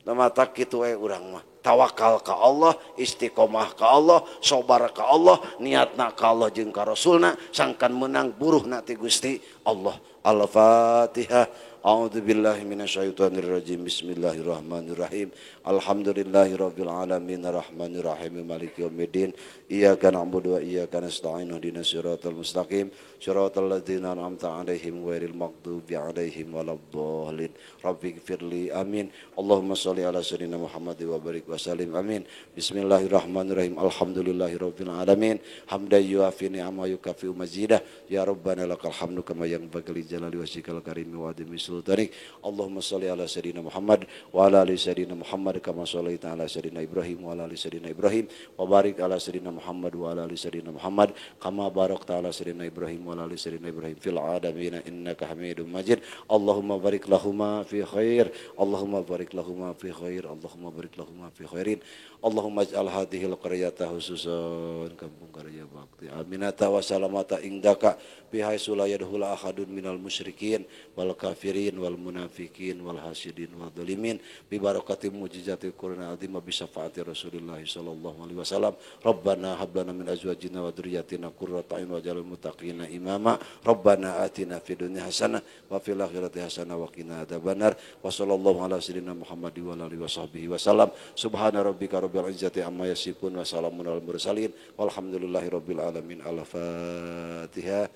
Nah mata kitu we urang mah tawakal ka Allah, istiqomah ka Allah, sabar ka Allah, niatna ka Allah jeung ka Rasulna, sangkan menang buruhna ti Gusti Allah. Al-Fatihah. A'udzu billahi minasyaitonir rajim. Bismillahirrahmanirrahim. Alhamdulillahirabbil alamin arrahmanir rahim maliki yaumiddin. Iyyaka na'budu wa iyyaka nasta'in ihdinas siratal mustaqim siratal ladzina an'amta 'alaihim ghairil maghdubi 'alaihim waladdallin. Rabbighfirli amin. Allahumma shalli ala sayyidina Muhammad wa barik wa sallim amin. Bismillahirrahmanirrahim. Alhamdulillahirabbil alamin. Hamdan yuafi ni'ama yukafi mazidah. Ya rabbana lakal hamdu kama yanbaghi li jalali wajhikal karim wa 'azimi sultanik. Allahumma shalli ala sayyidina Muhammad wa ala ali sayyidina Muhammad kama shallaita ala sayyidina Ibrahim wa ala ali sayyidina Ibrahim wa barik ala sayyidina Muhammad wa ala ali sayyidina Muhammad kama barakta ala sayyidina Ibrahim wa ala ali sayyidina Ibrahim fil alamin innaka Hamidum Majid. Allahumma barik lahuma fi khair. Allahumma barik lahuma fi khair. Allahumma barik lahuma fi khairin. Allahumma ij'al hadhil qaryata khususan kampung karya bakti aminata wa salamata indaka bihaitsu la yadkhulu ahadun minal musyrikin wal kafirin wal munafikin wal hasidin wal dhalimin bi barakati mujizati Qur'an azim bi syafaati Rasulillah sallallahu alaihi wasallam. Rabbana hab lana min azwajina wa dzurriyyatina qurrata a'yun waj'alna lil muttaqina imama. Rabbana atina fid dunya hasanah wa fil akhirati hasanah wa qina adzabannar. Wa sallallahu ala sayyidina Muhammad wa ala alihi wasahbihi wasallam. Subhana rabbika rabbil izzati amma yasifun wa salamun alal mursalin walhamdulillahi rabbil alamin. Al-Fatihah.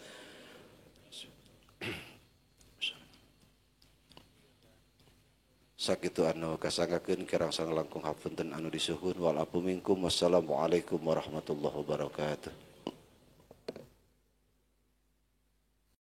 Sakitu anu kasanggakeun kirang sang langkung hapunten anu disuhun wal apu minkum. Wassalamualaikum warahmatullahi wabarakatuh.